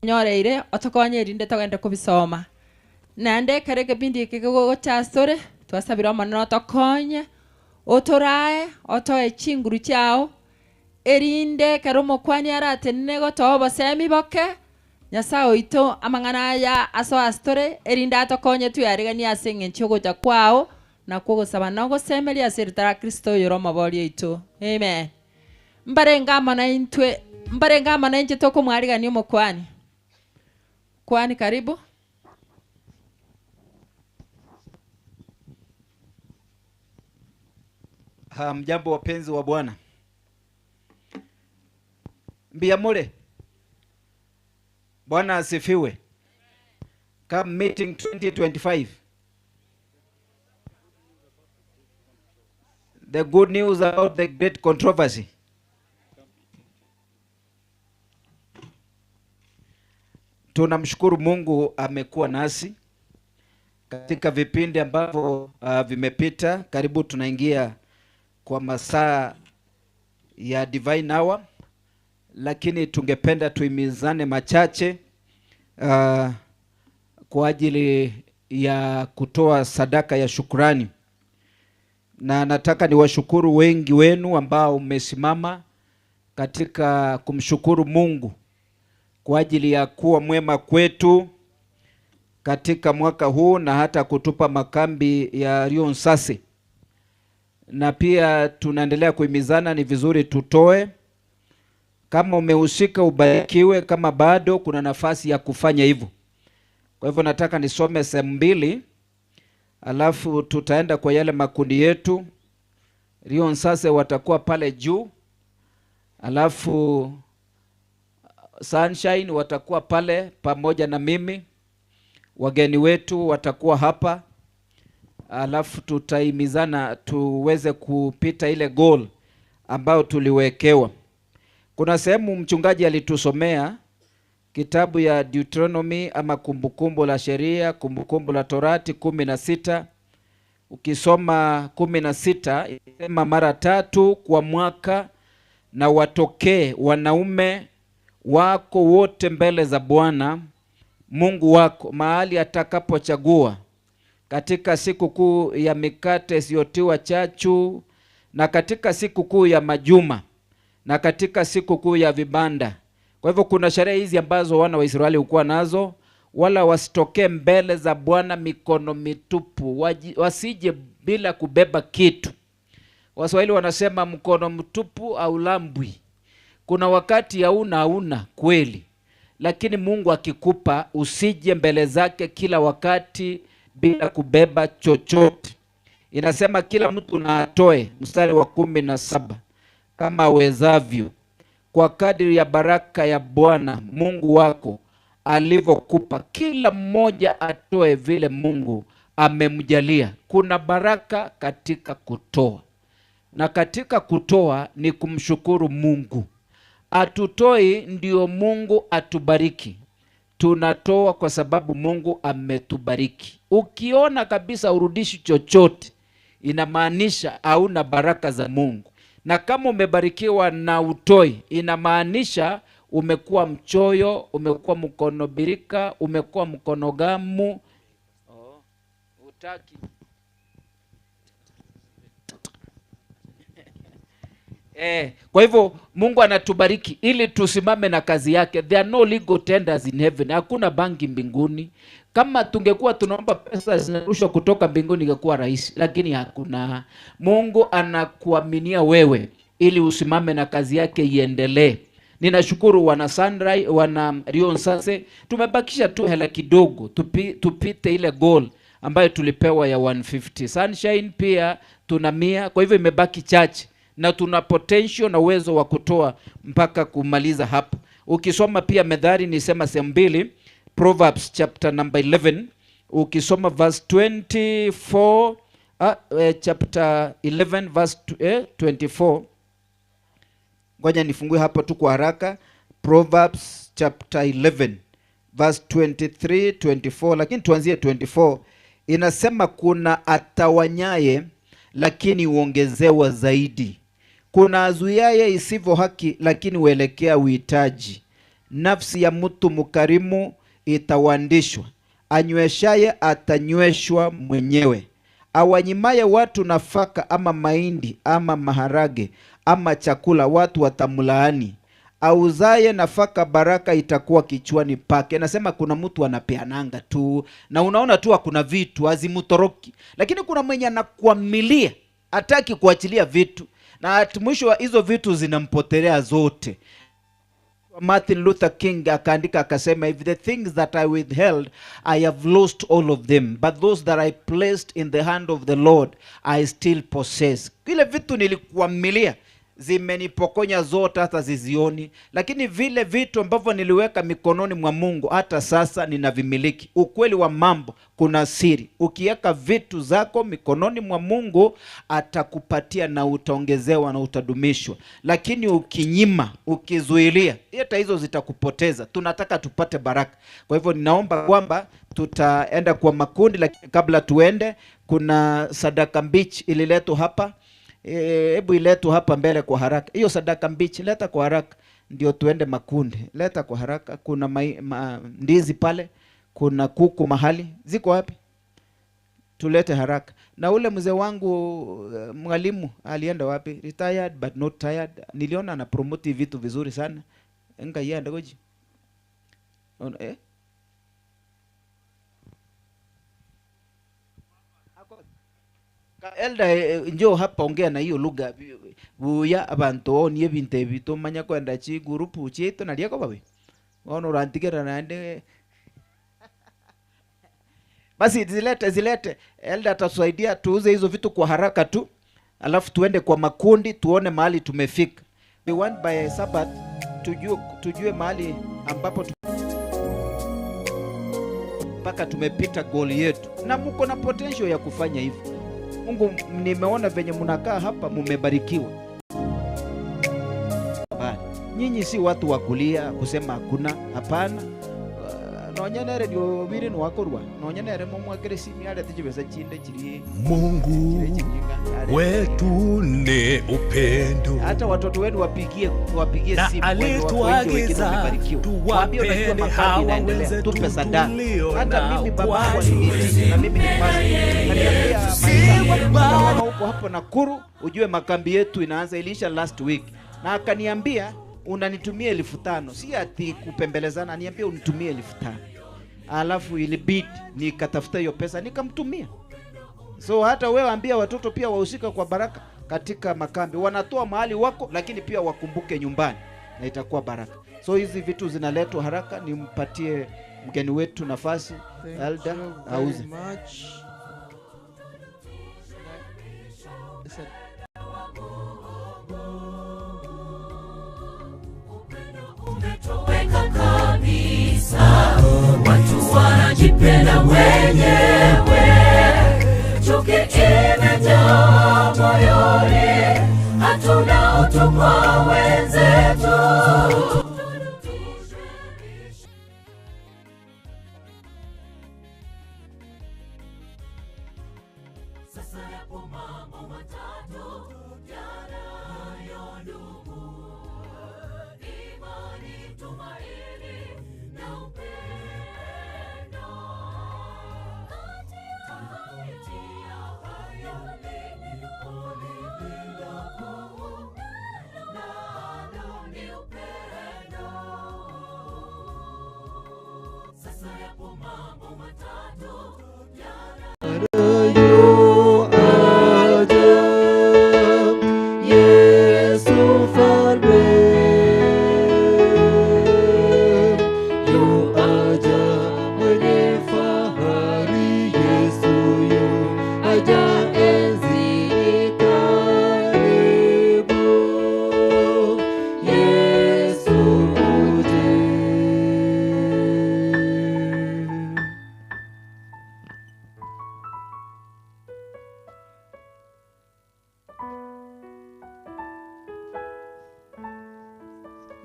Nyoreire otokonye togende kubisoma. Naende kare kipindi kigochasore twasabira omonene otokonye otorae otoe chinguru chiao erinde kare omokwani aratenene gotoa obosemi boke Nyasaye oito amang'ana aya aso asitore erinde atokonye tuyariganie ase eng'encho ogocha kwao na kwogosaba na ogosemeria ase eritara ra Kristo oyore omobori oito. Amen. Mbarenga amana intwe mbarenga amana inche tokomwarigania omokwani. Kwani karibu. Hamjambo wapenzi wa Bwana. Mbiyamule. Bwana asifiwe. Camp meeting 2025. The good news about the great controversy. Tunamshukuru Mungu amekuwa nasi katika vipindi ambavyo vimepita. Karibu tunaingia kwa masaa ya divine hour, lakini tungependa tuimizane machache kwa ajili ya kutoa sadaka ya shukrani. Na nataka niwashukuru wengi wenu ambao mmesimama katika kumshukuru Mungu kwa ajili ya kuwa mwema kwetu katika mwaka huu na hata kutupa makambi ya Rio Nsasi. Na pia tunaendelea kuhimizana, ni vizuri tutoe. Kama umehusika ubarikiwe, kama bado kuna nafasi ya kufanya hivyo. Kwa hivyo nataka nisome sehemu mbili, alafu tutaenda kwa yale makundi yetu. Rio Nsase watakuwa pale juu, alafu Sunshine watakuwa pale pamoja na mimi. Wageni wetu watakuwa hapa, alafu tutaimizana tuweze kupita ile goal ambayo tuliwekewa. Kuna sehemu mchungaji alitusomea kitabu ya Deuteronomy ama Kumbukumbu la Sheria, Kumbukumbu la Torati 16. Ukisoma 16 inasema mara tatu kwa mwaka na watokee wanaume wako wote mbele za Bwana Mungu wako mahali atakapochagua, katika siku kuu ya mikate isiyotiwa chachu, na katika siku kuu ya majuma, na katika siku kuu ya vibanda. Kwa hivyo kuna sherehe hizi ambazo wana wa Israeli hukuwa nazo, wala wasitokee mbele za Bwana mikono mitupu, wasije bila kubeba kitu. Waswahili wanasema mkono mtupu au lambwi. Kuna wakati hauna kweli, lakini Mungu akikupa usije mbele zake kila wakati bila kubeba chochote. Inasema kila mtu na atoe, mstari wa 17, kama awezavyo, kwa kadiri ya baraka ya Bwana Mungu wako alivyokupa. Kila mmoja atoe vile Mungu amemjalia. Kuna baraka katika kutoa, na katika kutoa ni kumshukuru Mungu. Atutoi ndio Mungu atubariki. Tunatoa kwa sababu Mungu ametubariki. Ukiona kabisa urudishi chochote, inamaanisha hauna baraka za Mungu. Na kama umebarikiwa na utoi, inamaanisha umekuwa mchoyo, umekuwa mkono birika, umekuwa mkono gamu. Oh, utaki. Kwa hivyo Mungu anatubariki ili tusimame na kazi yake. There are no legal tenders in heaven. Hakuna banki mbinguni. Kama tungekuwa tunaomba pesa zinarushwa kutoka mbinguni ingekuwa rahisi, lakini hakuna. Mungu anakuaminia wewe ili usimame na kazi yake iendelee. Ninashukuru wana Sunrise, wana Rio Nsase, tumebakisha tu hela kidogo tupite ile goal ambayo tulipewa ya 150. Sunshine pia tuna 100, kwa hivyo imebaki chache, na tuna potential na uwezo wa kutoa mpaka kumaliza hapa. Ukisoma pia Methali, nisema sehemu mbili, Proverbs chapter number 11, ukisoma verse 24, chapter 11 verse 24. Ngoja nifungue hapo tu kwa haraka. Proverbs chapter 11 verse 23, 24, lakini tuanzie 24. Inasema kuna atawanyaye lakini huongezewa zaidi. Kuna azuiaye isivyo haki lakini huelekea uhitaji. Nafsi ya mtu mkarimu itawandishwa, anyweshaye atanyweshwa mwenyewe. Awanyimaye watu nafaka ama mahindi ama maharage ama chakula, watu watamlaani. Auzaye nafaka, baraka itakuwa kichwani pake. Nasema kuna mtu anapeananga tu na unaona tu kuna vitu azimutoroki, lakini kuna mwenye anakuamilia, hataki kuachilia vitu, na mwisho wa hizo vitu zinampotelea zote. Martin Luther King akaandika akasema, if the things that I withheld I have lost all of them, but those that I placed in the hand of the Lord I still possess. Kile vitu nilikuamilia zimenipokonya zote, hata zizioni, lakini vile vitu ambavyo niliweka mikononi mwa Mungu hata sasa ninavimiliki. Ukweli wa mambo, kuna siri. Ukiweka vitu zako mikononi mwa Mungu atakupatia na utaongezewa na utadumishwa, lakini ukinyima, ukizuilia, hata hizo zitakupoteza. Tunataka tupate baraka. Kwa hivyo ninaomba kwamba tutaenda kwa makundi, lakini kabla tuende, kuna sadaka mbichi ililetwa hapa. Hebu iletwe hapa mbele kwa haraka. Hiyo sadaka mbichi leta kwa haraka ndio tuende makundi. Leta kwa haraka. Kuna ndizi pale, kuna kuku mahali. Ziko wapi? Tulete haraka. Na ule mzee wangu mwalimu alienda wapi? Retired but not tired. Niliona ana promote vitu vizuri sana. Nga yeye ndagoji. Elda njoo hapa ongea na hiyo lugha buya abantu onie binte bitomanya kwenda chi group chetu na liako babe ono rantigera naende. Basi zilete Elda atasaidia tuuze hizo vitu kwa haraka tu, alafu tuende kwa makundi tuone mahali tumefika. We want by Sabbath tujue mahali ambapo mpaka tumepita goal yetu, na mko na potential ya kufanya hivyo. Mungu, nimeona venye mnakaa hapa mumebarikiwa. Nyinyi si watu wa kulia kusema hakuna, hapana. Nonyenere ndio biri nwakorwa. Nonyenere mumwakire simu yale tijibesa chinde chiri. Mungu wetu ni upendo. Hata watoto wenu wapigie simu. Alituagiza tuwapende hawa wenzetu tupe sadaka. Hata mimi baba wangu na mimi ni pastor. Kama uko hapo Nakuru ujue makambi yetu inaanza, iliisha last week. Na akaniambia unanitumia 5,000. Si ati kupembelezana, niambia unitumie 5,000. Alafu ilibidi nikatafuta hiyo pesa nikamtumia. So hata wewe ambia watoto pia wahusika kwa baraka katika makambi. Wanatoa mahali wako, lakini pia wakumbuke nyumbani na itakuwa baraka. So hizi vitu zinaletwa haraka. Nimpatie mgeni wetu nafasi, Elda auze. Umetoweka kabisa, watu wanajipenda wenyewe, chuki imejaa moyoni, hatuna utu kwa wenzetu. Sasa yapo mambo matatu yanayodumu: imani, tumaini na upendo. Kati ya hayo lililo kuu nalo ni upendo. Sasa yapo mambo matatu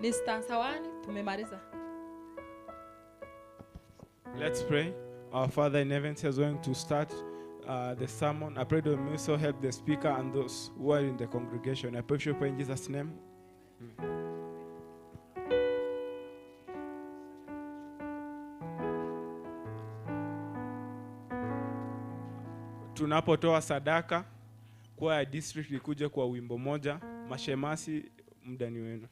Ni stanza 1 tumemaliza. Let's pray. Our Father in heaven is going to start the sermon. I pray that you also help the speaker and those who are in the congregation. I pray in Jesus' name. Tunapotoa sadaka, kwaya district ikuje kwa wimbo moja. Mashemasi, muda ni wenu.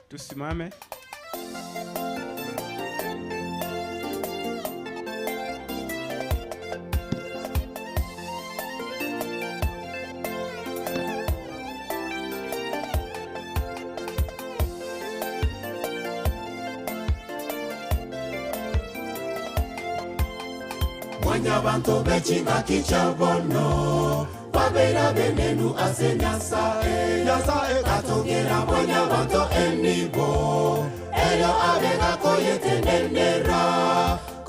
Tusimame. Mwanyabantu bechinga kichabono babera benenu ase Nyasaye Nyasaye katongera mwanyabantu enibo eyo abega koyetenenera.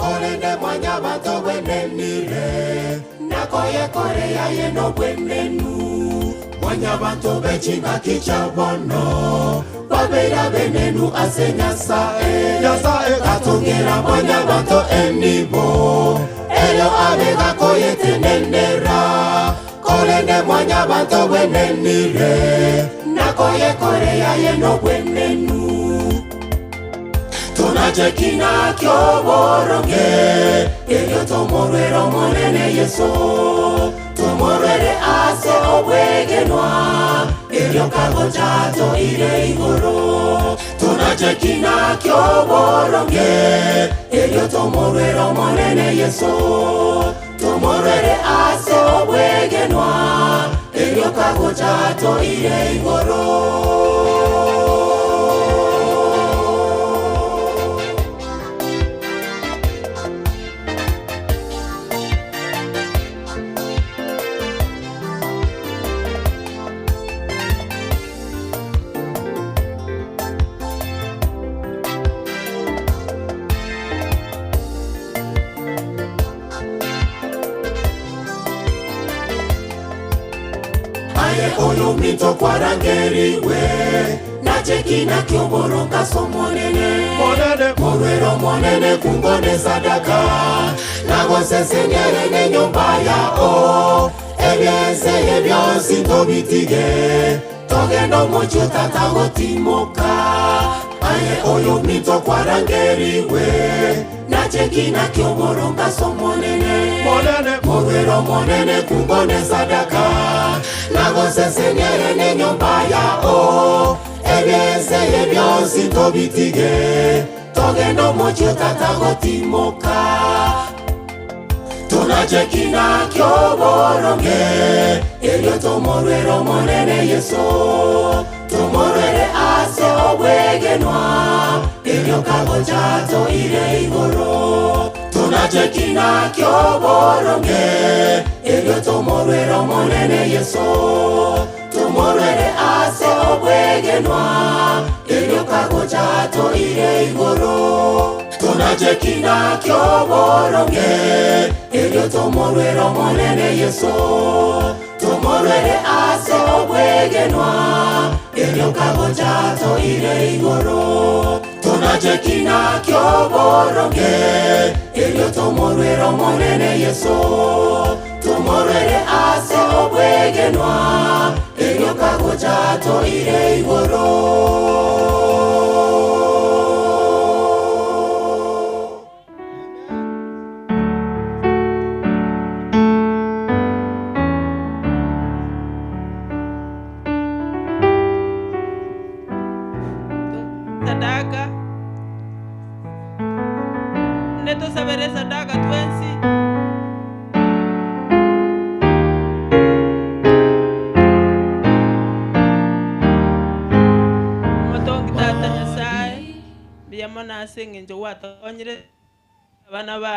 Kolende mwanya banto bwenenire nakoye korea yeno bwenenu mwanya banto bechinga kichabono babeira benenu ase Nyasaye Nyasaye katongera mwanya banto enibo elyo abega koyetenenera kolende mwanya banto bwenenire nakoye korea yeno bwenenu tunache kina kyoboronge elyo tomorwere omonene Yesu tumorwere ase obwegenwa elyo kagochato ire igoro tunache kina kyoboronge elyo tomorwere omonene Yesu tumorwere ase obwegenwa elyo kagochato ire igoro. Oyo minto kwarangeriwe nachekina kyoboronga somonene morwero monene kungone sadaka nagosesenyere nenyumba yao ebyense ebyonsi tobitige togenda omucho tatagotimoka aye oyo minto kwarangeriwe nachekina kyoboronga somonene morwero monene kungone sadaka nagosesenyere nenyumba yao ebyense ebyonsi tobitige togenda omucho tatagotimoka tunachekina kyoboronge elyo tomorwere omonene Yesu tumorwere ase obwegenwa elyo kagochato ire igoro tunachekina kyoboronge elyo tomorwere omonene Yesu tumorwere ase obwegenwa elyo kagochato ire igoro tunachekina kyoboronge elyo tomorwere omonene Yesu tumorwere ase obwegenwa elyo kagochato ire igoro tunachekina kyoboronge elyo tomorwere omonene Yesu tumorwere ase obwegenwa elyo kagochato ire igoro. Sadaka neto sabere sadaka twensi motongi tata Nyasaye biyamona asengenjo watonyire abana ba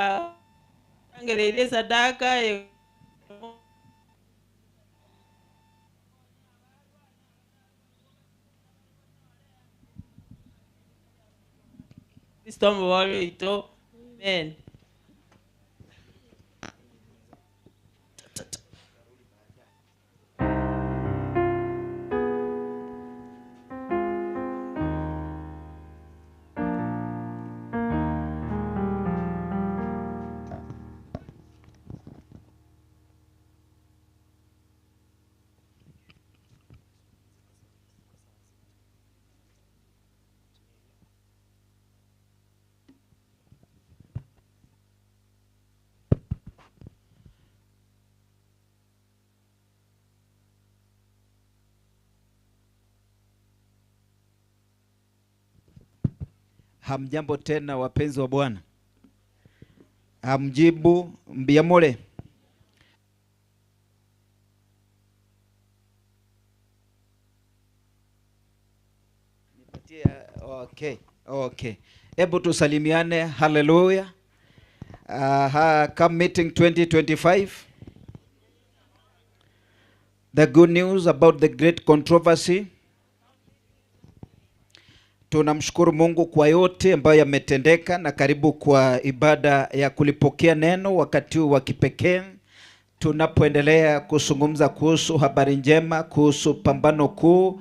angereire sadaka Kristo mborito. Amen. Hamjambo tena wapenzi wa Bwana. Hamjibu mbiyamole. Nipatie, okay, okay. Hebu tusalimiane, haleluya. Come meeting 2025. The good news about the great controversy. Tunamshukuru Mungu kwa yote ambayo yametendeka, na karibu kwa ibada ya kulipokea neno wakati huu wa kipekee tunapoendelea kuzungumza kuhusu habari njema, kuhusu pambano kuu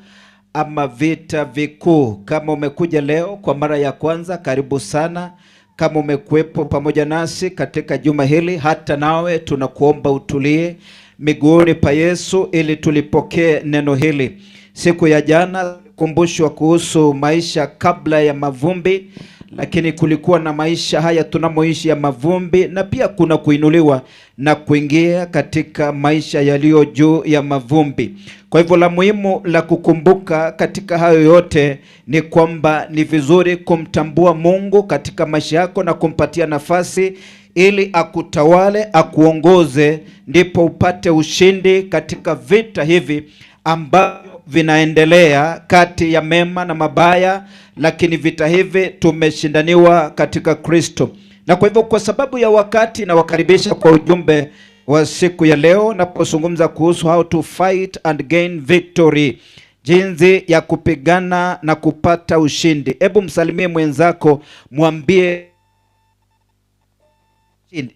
ama vita vikuu. Kama umekuja leo kwa mara ya kwanza, karibu sana. Kama umekuwepo pamoja nasi katika juma hili, hata nawe tunakuomba utulie miguuni pa Yesu ili tulipokee neno hili. Siku ya jana kumbushwa kuhusu maisha kabla ya mavumbi, lakini kulikuwa na maisha haya tunamoishi ya mavumbi, na pia kuna kuinuliwa na kuingia katika maisha yaliyo juu ya mavumbi. Kwa hivyo la muhimu la kukumbuka katika hayo yote ni kwamba ni vizuri kumtambua Mungu katika maisha yako na kumpatia nafasi ili akutawale, akuongoze, ndipo upate ushindi katika vita hivi ambavyo vinaendelea kati ya mema na mabaya, lakini vita hivi tumeshindaniwa katika Kristo. Na kwa hivyo, kwa sababu ya wakati, nawakaribisha kwa ujumbe wa siku ya leo napozungumza kuhusu how to fight and gain victory, jinsi ya kupigana na kupata ushindi. Hebu msalimie mwenzako, mwambie,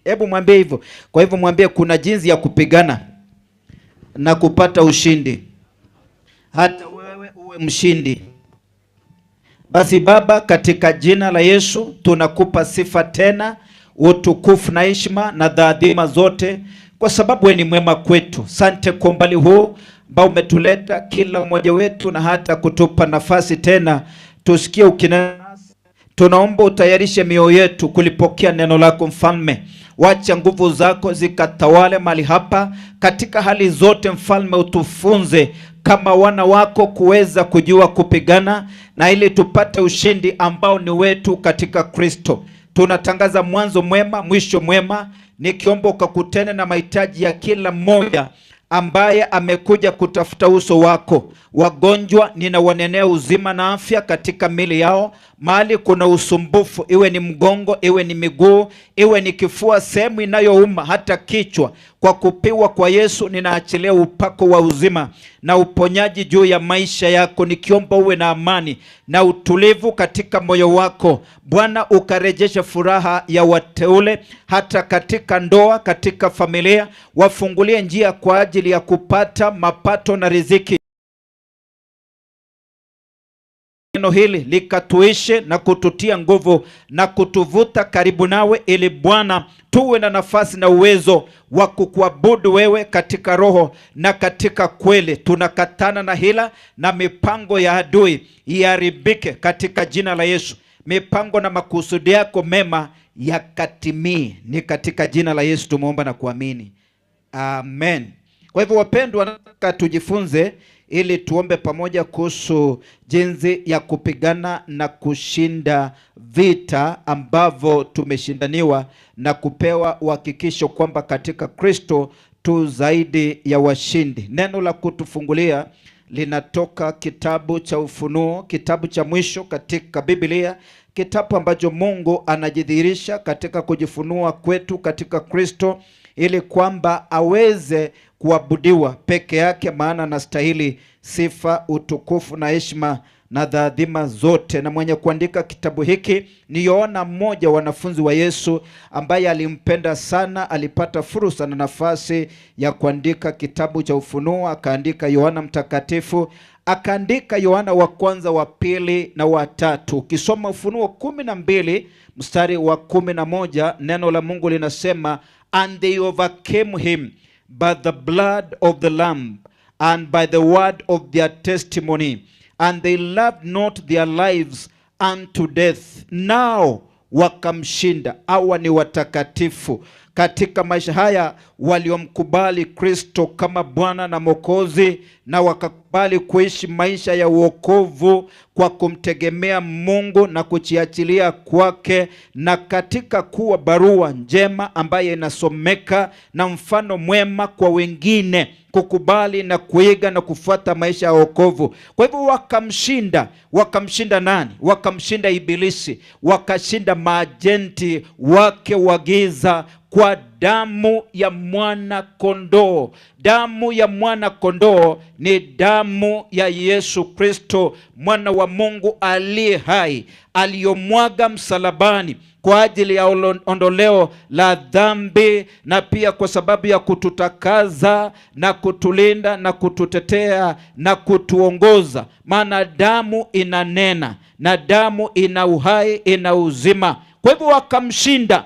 hebu mwambie hivyo. Kwa hivyo mwambie kuna jinsi ya kupigana na kupata ushindi, hata wewe uwe mshindi. Basi Baba, katika jina la Yesu tunakupa sifa tena, utukufu na heshima na dhaadhima zote, kwa sababu wewe ni mwema kwetu. Sante kwa umbali huu ambao umetuleta kila mmoja wetu na hata kutupa nafasi tena tusikie ukinena. Tunaomba utayarishe mioyo yetu kulipokea neno lako Mfalme. Wacha nguvu zako zikatawale mahali hapa katika hali zote Mfalme, utufunze kama wana wako kuweza kujua kupigana na ili tupate ushindi ambao ni wetu katika Kristo. Tunatangaza mwanzo mwema, mwisho mwema, nikiomba ukakutane na mahitaji ya kila mmoja ambaye amekuja kutafuta uso wako. Wagonjwa ninawanenea uzima na afya katika mili yao. Mahali kuna usumbufu, iwe ni mgongo, iwe ni miguu, iwe ni kifua, sehemu inayouma, hata kichwa, kwa kupiwa kwa Yesu ninaachilia upako wa uzima na uponyaji juu ya maisha yako, nikiomba uwe na amani na utulivu katika moyo wako. Bwana, ukarejeshe furaha ya wateule hata katika ndoa, katika familia, wafungulie njia kwa ajili ya kupata mapato na riziki. Neno hili likatuishe na kututia nguvu na kutuvuta karibu nawe, ili Bwana tuwe na nafasi na uwezo wa kukuabudu wewe katika roho na katika kweli. Tunakatana na hila na mipango ya adui iharibike katika jina la Yesu. Mipango na makusudi yako mema yakatimie, ni katika jina la Yesu tumeomba na kuamini, amen. Kwa hivyo wapendwa, nataka tujifunze ili tuombe pamoja kuhusu jinsi ya kupigana na kushinda vita ambavyo tumeshindaniwa na kupewa uhakikisho kwamba katika Kristo tu zaidi ya washindi. Neno la kutufungulia linatoka kitabu cha Ufunuo, kitabu cha mwisho katika Biblia, kitabu ambacho Mungu anajidhihirisha katika kujifunua kwetu katika Kristo ili kwamba aweze kuabudiwa peke yake, maana anastahili sifa, utukufu na heshima na dhaadhima zote. Na mwenye kuandika kitabu hiki ni Yohana, mmoja wa wanafunzi wa Yesu ambaye alimpenda sana. Alipata fursa na nafasi ya kuandika kitabu cha Ufunuo, akaandika Yohana Mtakatifu, akaandika Yohana wa kwanza, wa pili na wa tatu. Ukisoma Ufunuo 12 mstari wa 11, neno la Mungu linasema, and they overcame him by the blood of the Lamb and by the word of their testimony, and they loved not their lives unto death. Now wakamshinda. Hawa ni watakatifu katika maisha haya waliomkubali Kristo kama Bwana na Mwokozi, na wakakubali kuishi maisha ya uokovu kwa kumtegemea Mungu na kujiachilia kwake, na katika kuwa barua njema ambaye inasomeka na mfano mwema kwa wengine kukubali na kuiga na kufuata maisha ya wokovu. Kwa hivyo wakamshinda. Wakamshinda nani? Wakamshinda Ibilisi, wakashinda maajenti wake wa giza kwa damu ya mwana kondoo. Damu ya mwana kondoo ni damu ya Yesu Kristo, mwana wa Mungu aliye hai, aliyomwaga msalabani kwa ajili ya ondoleo la dhambi, na pia kwa sababu ya kututakaza na kutulinda na kututetea na kutuongoza. Maana damu inanena na damu ina uhai, ina uzima. Kwa hivyo wakamshinda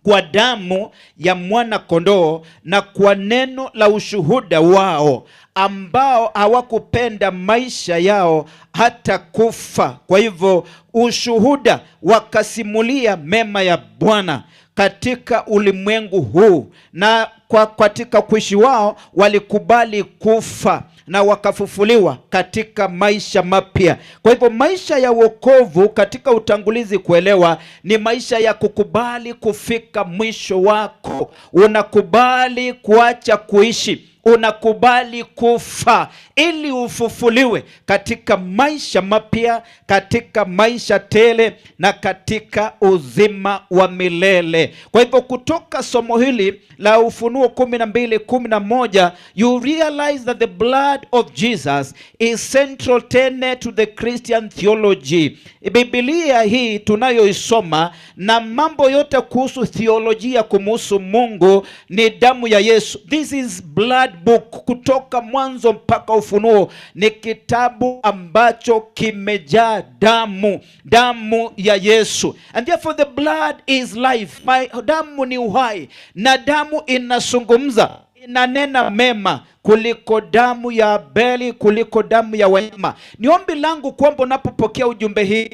kwa damu ya mwana kondoo na kwa neno la ushuhuda wao, ambao hawakupenda maisha yao hata kufa. Kwa hivyo ushuhuda, wakasimulia mema ya Bwana katika ulimwengu huu, na kwa katika kuishi wao walikubali kufa na wakafufuliwa katika maisha mapya. Kwa hivyo maisha ya wokovu katika utangulizi kuelewa ni maisha ya kukubali kufika mwisho wako. Unakubali kuacha kuishi, unakubali kufa ili ufufuliwe katika maisha mapya, katika maisha tele na katika uzima wa milele. Kwa hivyo kutoka somo hili la Ufunuo 12:11, you realize that the blood of Jesus is central tenet to the Christian theology. Biblia hii tunayoisoma na mambo yote kuhusu theolojia kumuhusu Mungu ni damu ya Yesu. This is blood book. Kutoka mwanzo mpaka Ufunuo ni kitabu ambacho kimejaa damu, damu ya Yesu. And therefore the blood is life. Damu ni uhai, na damu inazungumza, inanena mema kuliko damu ya Abeli, kuliko damu ya wanyama. Ni ombi langu kwamba unapopokea ujumbe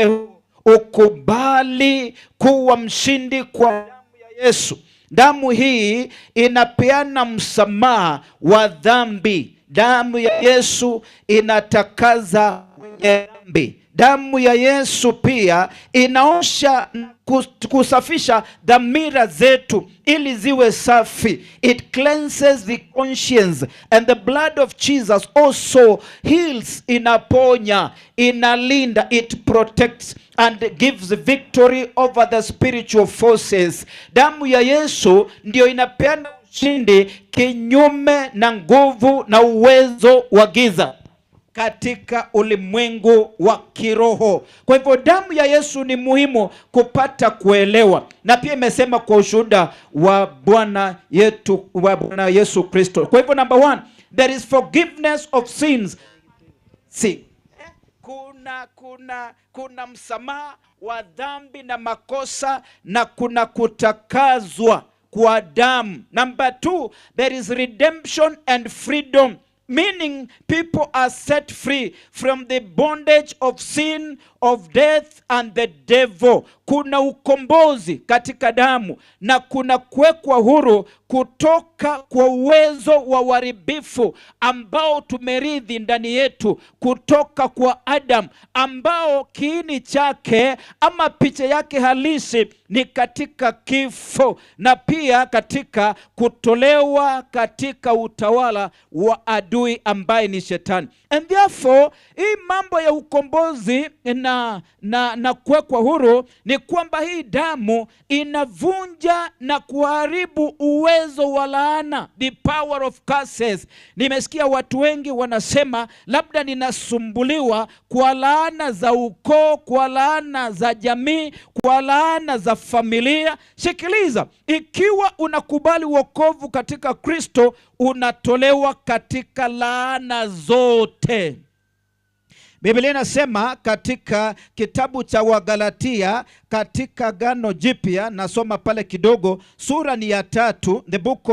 huu ukubali kuwa mshindi kwa damu ya Yesu. Damu hii inapeana msamaha wa dhambi. Damu ya Yesu inatakaza wenye dhambi. Damu ya Yesu pia inaosha, kusafisha dhamira zetu ili ziwe safi. It cleanses the conscience, and the blood of Jesus also heals, inaponya, inalinda, it protects and gives victory over the spiritual forces. Damu ya Yesu ndio inapeana ushindi kinyume na nguvu na uwezo wa giza katika ulimwengu wa kiroho. Kwa hivyo damu ya Yesu ni muhimu kupata kuelewa, na pia imesema kwa ushuhuda wa Bwana yetu, wa Bwana Yesu Kristo. Kwa hivyo number one, there is forgiveness of sins. See, kuna msamaha wa dhambi na makosa na kuna kutakazwa kwa damu. Number two, there is redemption and freedom, meaning people are set free from the bondage of sin, of death and the devil. Kuna ukombozi katika damu na kuna kuwekwa huru kutoka kwa uwezo wa uharibifu ambao tumerithi ndani yetu kutoka kwa Adam, ambao kiini chake ama picha yake halisi ni katika kifo na pia katika kutolewa katika utawala wa adui ambaye ni Shetani. And therefore hii mambo ya ukombozi na kuwekwa huru ni kwamba hii damu inavunja na kuharibu uwezo wa laana, the power of curses. Nimesikia watu wengi wanasema labda ninasumbuliwa kwa laana za ukoo, kwa laana za jamii, kwa laana za familia. Sikiliza, ikiwa unakubali wokovu katika Kristo, unatolewa katika laana zote. Biblia inasema katika kitabu cha Wagalatia katika Agano Jipya, nasoma pale kidogo, sura ni ya 3, the book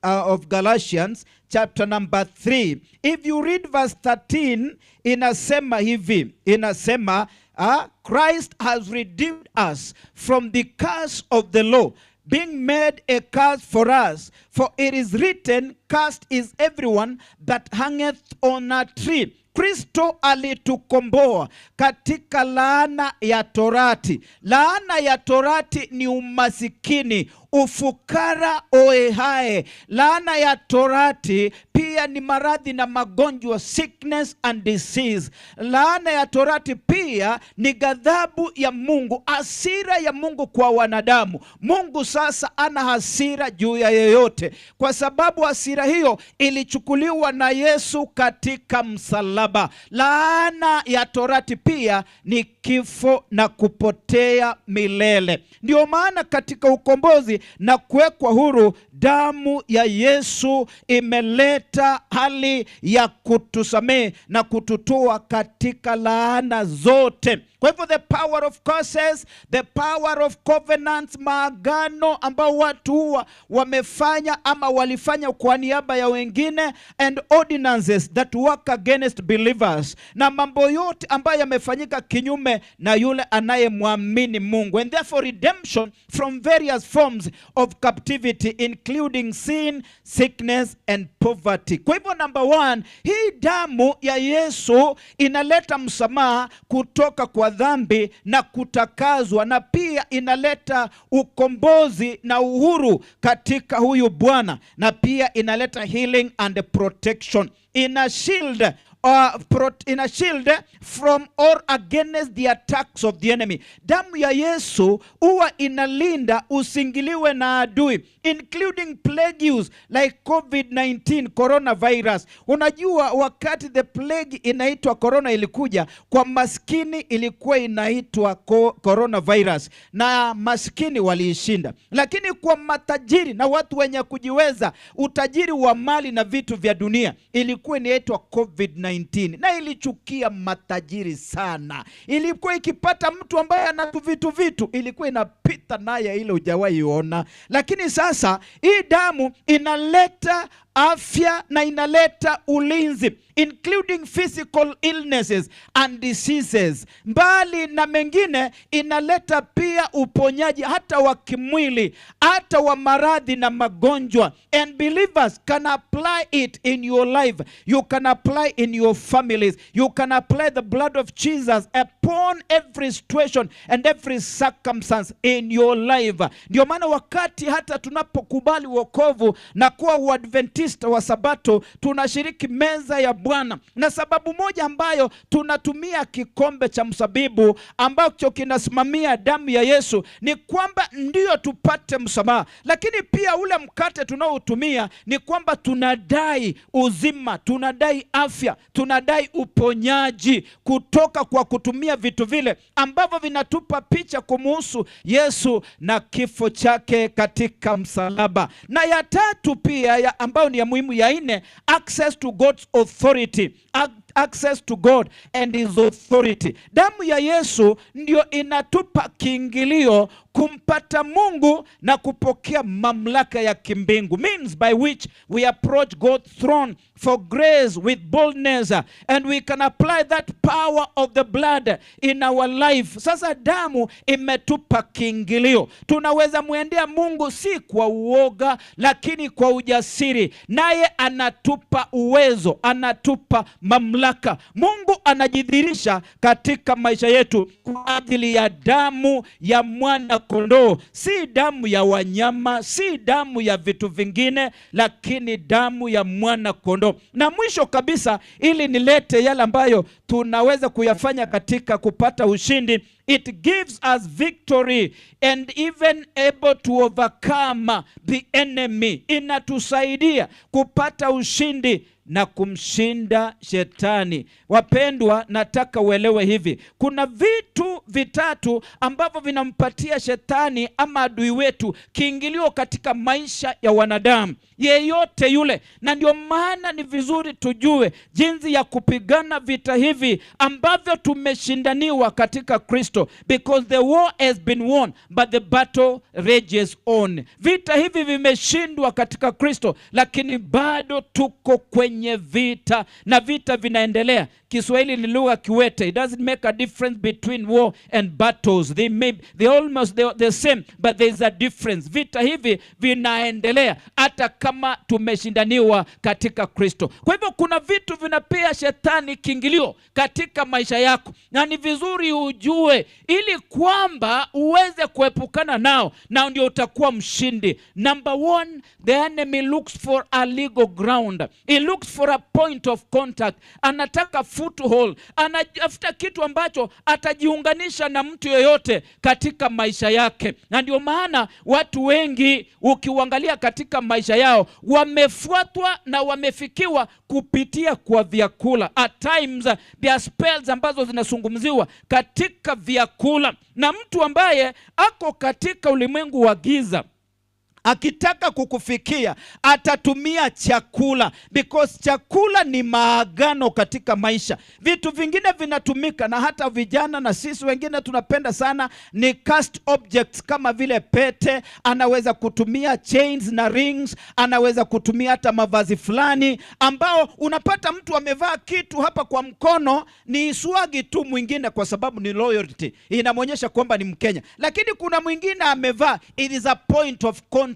of Galatians chapter number 3. If you read verse 13, inasema hivi, inasema Christ has redeemed us from the curse of the law, being made a curse for us, for it is written, Cursed is everyone that hangeth on a tree. Kristo alitukomboa katika laana ya torati. Laana ya torati ni umasikini, ufukara oehae. Laana ya torati pia ni maradhi na magonjwa, sickness and disease. Laana ya torati pia ni ghadhabu ya Mungu, hasira ya Mungu kwa wanadamu. Mungu sasa ana hasira juu ya yeyote, kwa sababu hasira hiyo ilichukuliwa na Yesu katika msalaba. Laana ya torati pia ni kifo na kupotea milele. Ndio maana katika ukombozi na kuwekwa huru, damu ya Yesu imeleta hali ya kutusamehe na kututoa katika laana zote. Kwa hivyo the power of curses, the power of covenants, maagano ambao watu huwa wamefanya ama walifanya kwa niaba ya wengine, and ordinances that work against believers, na mambo yote ambayo yamefanyika kinyume na yule anayemwamini Mungu. And therefore redemption from various forms of captivity including sin, sickness and poverty. Kwa hivyo number one, hii damu ya Yesu inaleta msamaha kutoka kwa dhambi na kutakazwa, na pia inaleta ukombozi na uhuru katika huyu Bwana, na pia inaleta healing and protection. Ina shield in a shield from or against the attacks of the enemy. Damu ya Yesu huwa inalinda usingiliwe na adui, including plagues like COVID-19, coronavirus. Unajua wakati the plague inaitwa corona ilikuja, kwa maskini ilikuwa inaitwa coronavirus, na maskini waliishinda. Lakini kwa matajiri na watu wenye kujiweza, utajiri wa mali na vitu vya dunia, ilikuwa inaitwa COVID-19, na ilichukia matajiri sana. Ilikuwa ikipata mtu ambaye ana vitu, ilikuwa inapita naye ile hujawahi ona. Lakini sasa hii damu inaleta afya na inaleta ulinzi, including physical illnesses and diseases. Mbali na mengine, inaleta pia uponyaji hata wa kimwili, hata wa maradhi na magonjwa. And believers can apply it in your life. You can apply in your families. You can apply the blood of Jesus upon every situation and every circumstance in your life. Ndio maana wakati hata tunapokubali wokovu na kuwa Uadventista wa Sabato, tunashiriki meza ya Bwana. Na sababu moja ambayo tunatumia kikombe cha msabibu ambacho kinasimamia damu ya Yesu ni kwamba ndio tupate msamaha, lakini pia ule mkate tunaotumia ni kwamba tunadai uzima, tunadai afya, tunadai uponyaji kutoka kwa kutumia vitu vile ambavyo vinatupa picha kumuhusu Yesu na kifo chake katika msalaba. Na ya tatu pia ya ambayo ni ya muhimu, ya nne, access to God's authority. Access to God and his authority. Damu ya Yesu ndio inatupa kiingilio kumpata Mungu na kupokea mamlaka ya kimbingu, means by which we approach God's throne for grace with boldness, and we can apply that power of the blood in our life. Sasa damu imetupa kiingilio, tunaweza muendea Mungu si kwa uoga, lakini kwa ujasiri, naye anatupa uwezo, anatupa mamlaka. Mungu anajidhihirisha katika maisha yetu kwa ajili ya damu ya mwana kondoo, si damu ya wanyama, si damu ya vitu vingine, lakini damu ya mwana kondoo. Na mwisho kabisa, ili nilete yale ambayo tunaweza kuyafanya katika kupata ushindi, it gives us victory and even able to overcome the enemy. Inatusaidia kupata ushindi na kumshinda shetani. Wapendwa, nataka uelewe hivi, kuna vitu vitatu ambavyo vinampatia shetani ama adui wetu kiingilio katika maisha ya wanadamu yeyote yule, na ndio maana ni vizuri tujue jinsi ya kupigana vita hivi ambavyo tumeshindaniwa katika Kristo, because the war has been won but the battle rages on. Vita hivi vimeshindwa katika Kristo, lakini bado tuko kwenye kwenye vita, na vita vinaendelea. Kiswahili ni lugha kiwete. It doesn't make a difference between war and battles. They may they almost they the same, but there is a difference. Vita hivi vinaendelea hata kama tumeshindaniwa katika Kristo. Kwa hivyo kuna vitu vinapea shetani kiingilio katika maisha yako, na ni vizuri ujue ili kwamba uweze kuepukana nao, na ndio utakuwa mshindi. Number one, the enemy looks for a legal ground. He looks for a point of contact. Anataka foothold. Anatafuta kitu ambacho atajiunganisha na mtu yeyote katika maisha yake, na ndio maana watu wengi ukiuangalia katika maisha yao wamefuatwa na wamefikiwa kupitia kwa vyakula. At times there are spells ambazo zinazungumziwa katika vyakula, na mtu ambaye ako katika ulimwengu wa giza akitaka kukufikia atatumia chakula, because chakula ni maagano katika maisha. Vitu vingine vinatumika na hata vijana na sisi wengine tunapenda sana ni cast objects kama vile pete, anaweza kutumia chains na rings, anaweza kutumia hata mavazi fulani ambao unapata mtu amevaa kitu hapa kwa mkono ni swagi tu mwingine, kwa sababu ni loyalty, inamwonyesha kwamba ni Mkenya, lakini kuna mwingine amevaa, it is a point of contact,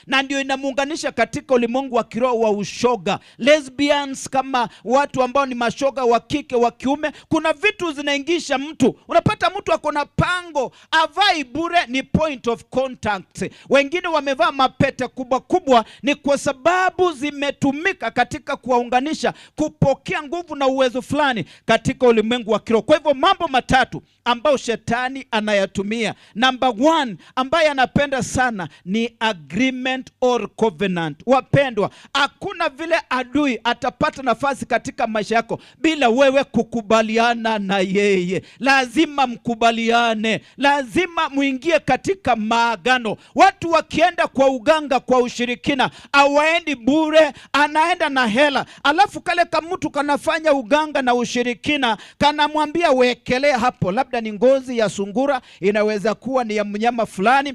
na ndio inamuunganisha katika ulimwengu wa kiroho wa ushoga. Lesbians, kama watu ambao ni mashoga wa kike wa kiume, kuna vitu zinaingisha mtu. Unapata mtu ako na pango, avai bure, ni point of contact. Wengine wamevaa mapete kubwa kubwa, ni kwa sababu zimetumika katika kuwaunganisha, kupokea nguvu na uwezo fulani katika ulimwengu wa kiroho. Kwa hivyo mambo matatu ambayo shetani anayatumia. Number one ambaye anapenda sana ni agreement or covenant. Wapendwa, hakuna vile adui atapata nafasi katika maisha yako bila wewe kukubaliana na yeye. Lazima mkubaliane, lazima muingie katika maagano. Watu wakienda kwa uganga, kwa ushirikina, hawaendi bure, anaenda na hela. Alafu kale kamtu kanafanya uganga na ushirikina, kanamwambia wekelea hapo, labda ni ngozi ya sungura, inaweza kuwa ni ya mnyama fulani.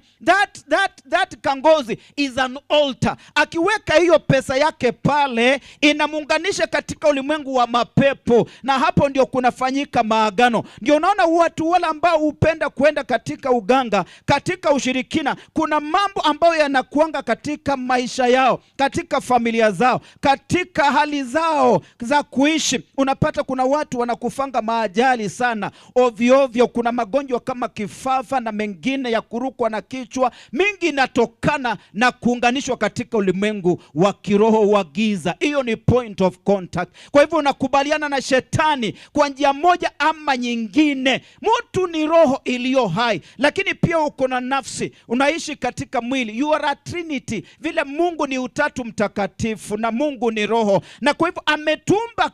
That kangozi is an altar. Akiweka hiyo pesa yake pale, inamuunganisha katika ulimwengu wa mapepo, na hapo ndio kunafanyika maagano. Ndio unaona watu wale ambao hupenda kwenda katika uganga, katika ushirikina, kuna mambo ambayo yanakuanga katika maisha yao, katika familia zao, katika hali zao za kuishi. Unapata kuna watu wanakufanga maajali sana ovyo ovyo. Kuna magonjwa kama kifafa na mengine ya kurukwa na kichwa, mingi inatokana na kuunganishwa katika ulimwengu wa kiroho wa giza. Hiyo ni point of contact. Kwa hivyo unakubaliana na shetani kwa njia moja ama nyingine. Mtu ni roho iliyo hai, lakini pia uko na nafsi, unaishi katika mwili. You are a trinity. Vile Mungu ni utatu mtakatifu na Mungu ni roho, na kwa hivyo ametumba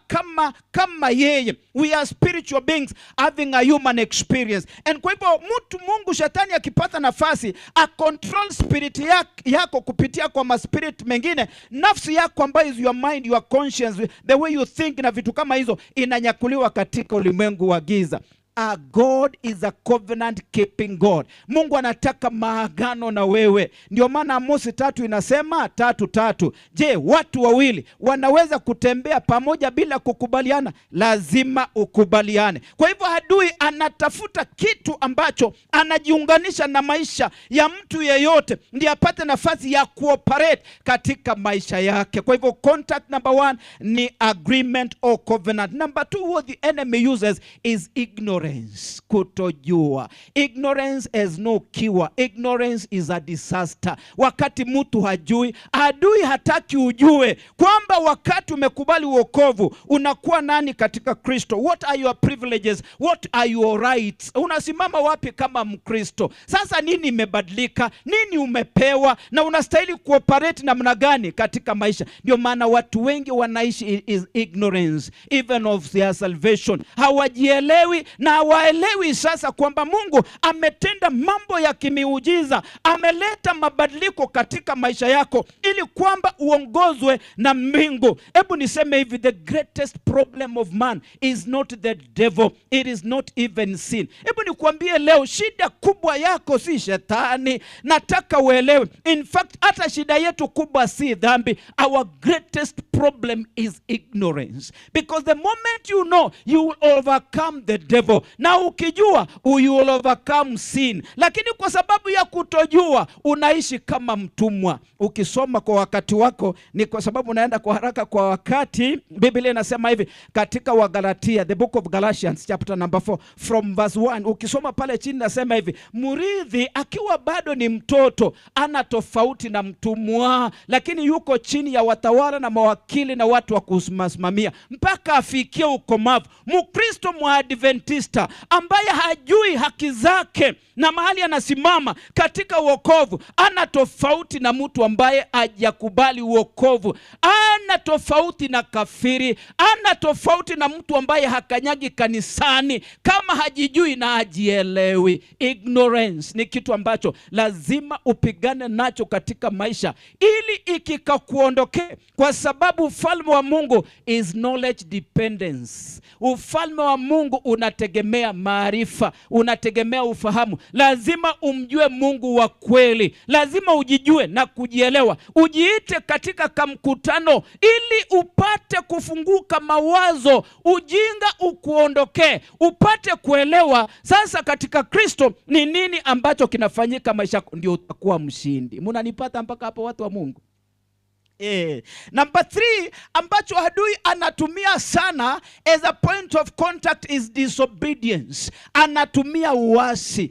kama yeye. We are spiritual beings having a human experience. And kwa hivyo mtu Mungu, shetani akipata nafasi a control spirit yako kupitia kwa maspirit mengine, nafsi yako ambayo is your mind, your conscience, the way you think na vitu kama hizo, inanyakuliwa katika ulimwengu wa giza. God is a covenant keeping God. Mungu anataka maagano na wewe. Ndio maana Amosi 3 inasema 3:3. Je, watu wawili wanaweza kutembea pamoja bila kukubaliana? Lazima ukubaliane. Kwa hivyo adui anatafuta kitu ambacho anajiunganisha na maisha ya mtu yeyote ndiye apate nafasi ya kuoperate katika maisha yake. Kwa hivyo contact number 1 ni agreement or covenant. Number 2, what the enemy uses is ignorance. Kutojua. Ignorance has no cure. Ignorance is a disaster. Wakati mtu hajui, adui hataki ujue kwamba wakati umekubali wokovu unakuwa nani katika Kristo. What are your privileges? What are your rights? Unasimama wapi kama Mkristo? Sasa nini imebadilika? Nini umepewa? Na unastahili kuoperate namna gani katika maisha? Ndio maana watu wengi wanaishi is ignorance even of their salvation. Hawajielewi na na waelewi sasa kwamba Mungu ametenda mambo ya kimiujiza, ameleta mabadiliko katika maisha yako ili kwamba uongozwe na mbingu. Hebu niseme hivi, the greatest problem of man is not the devil, it is not even sin. Hebu nikuambie leo, shida kubwa yako si shetani. Nataka uelewe, in fact hata shida yetu kubwa si dhambi. Our greatest problem is ignorance, because the moment you know, you will overcome the devil. Na ukijua, you will overcome sin. Lakini kwa sababu ya kutojua, unaishi kama mtumwa. Ukisoma kwa wakati wako, ni kwa sababu unaenda kwa haraka kwa wakati. Biblia inasema hivi katika Wagalatia, the book of Galatians chapter number 4 from verse 1. Ukisoma pale chini nasema hivi, murithi akiwa bado ni mtoto ana tofauti na mtumwa, lakini yuko chini ya watawala na mawakili na watu wa kusimamia mpaka afikie ukomavu. Mkristo Mwadventista ambaye hajui haki zake na mahali anasimama katika uokovu ana tofauti na mtu ambaye hajakubali uokovu, ana tofauti na kafiri, ana tofauti na mtu ambaye hakanyagi kanisani, kama hajijui na hajielewi. Ignorance ni kitu ambacho lazima upigane nacho katika maisha ili ikikakuondokee, kwa sababu ufalme wa Mungu is knowledge dependence. Ufalme wa Mungu unategemea maarifa, unategemea ufahamu. Lazima umjue Mungu wa kweli, lazima ujijue na kujielewa, ujiite katika kamkutano ili upate kufunguka mawazo, ujinga ukuondokee, upate kuelewa sasa katika Kristo ni nini ambacho kinafanyika maisha yako, ndio utakuwa mshindi. Mnanipata mpaka hapo, watu wa Mungu? Number 3 ambacho adui anatumia sana as a point of contact is disobedience. Anatumia uasi,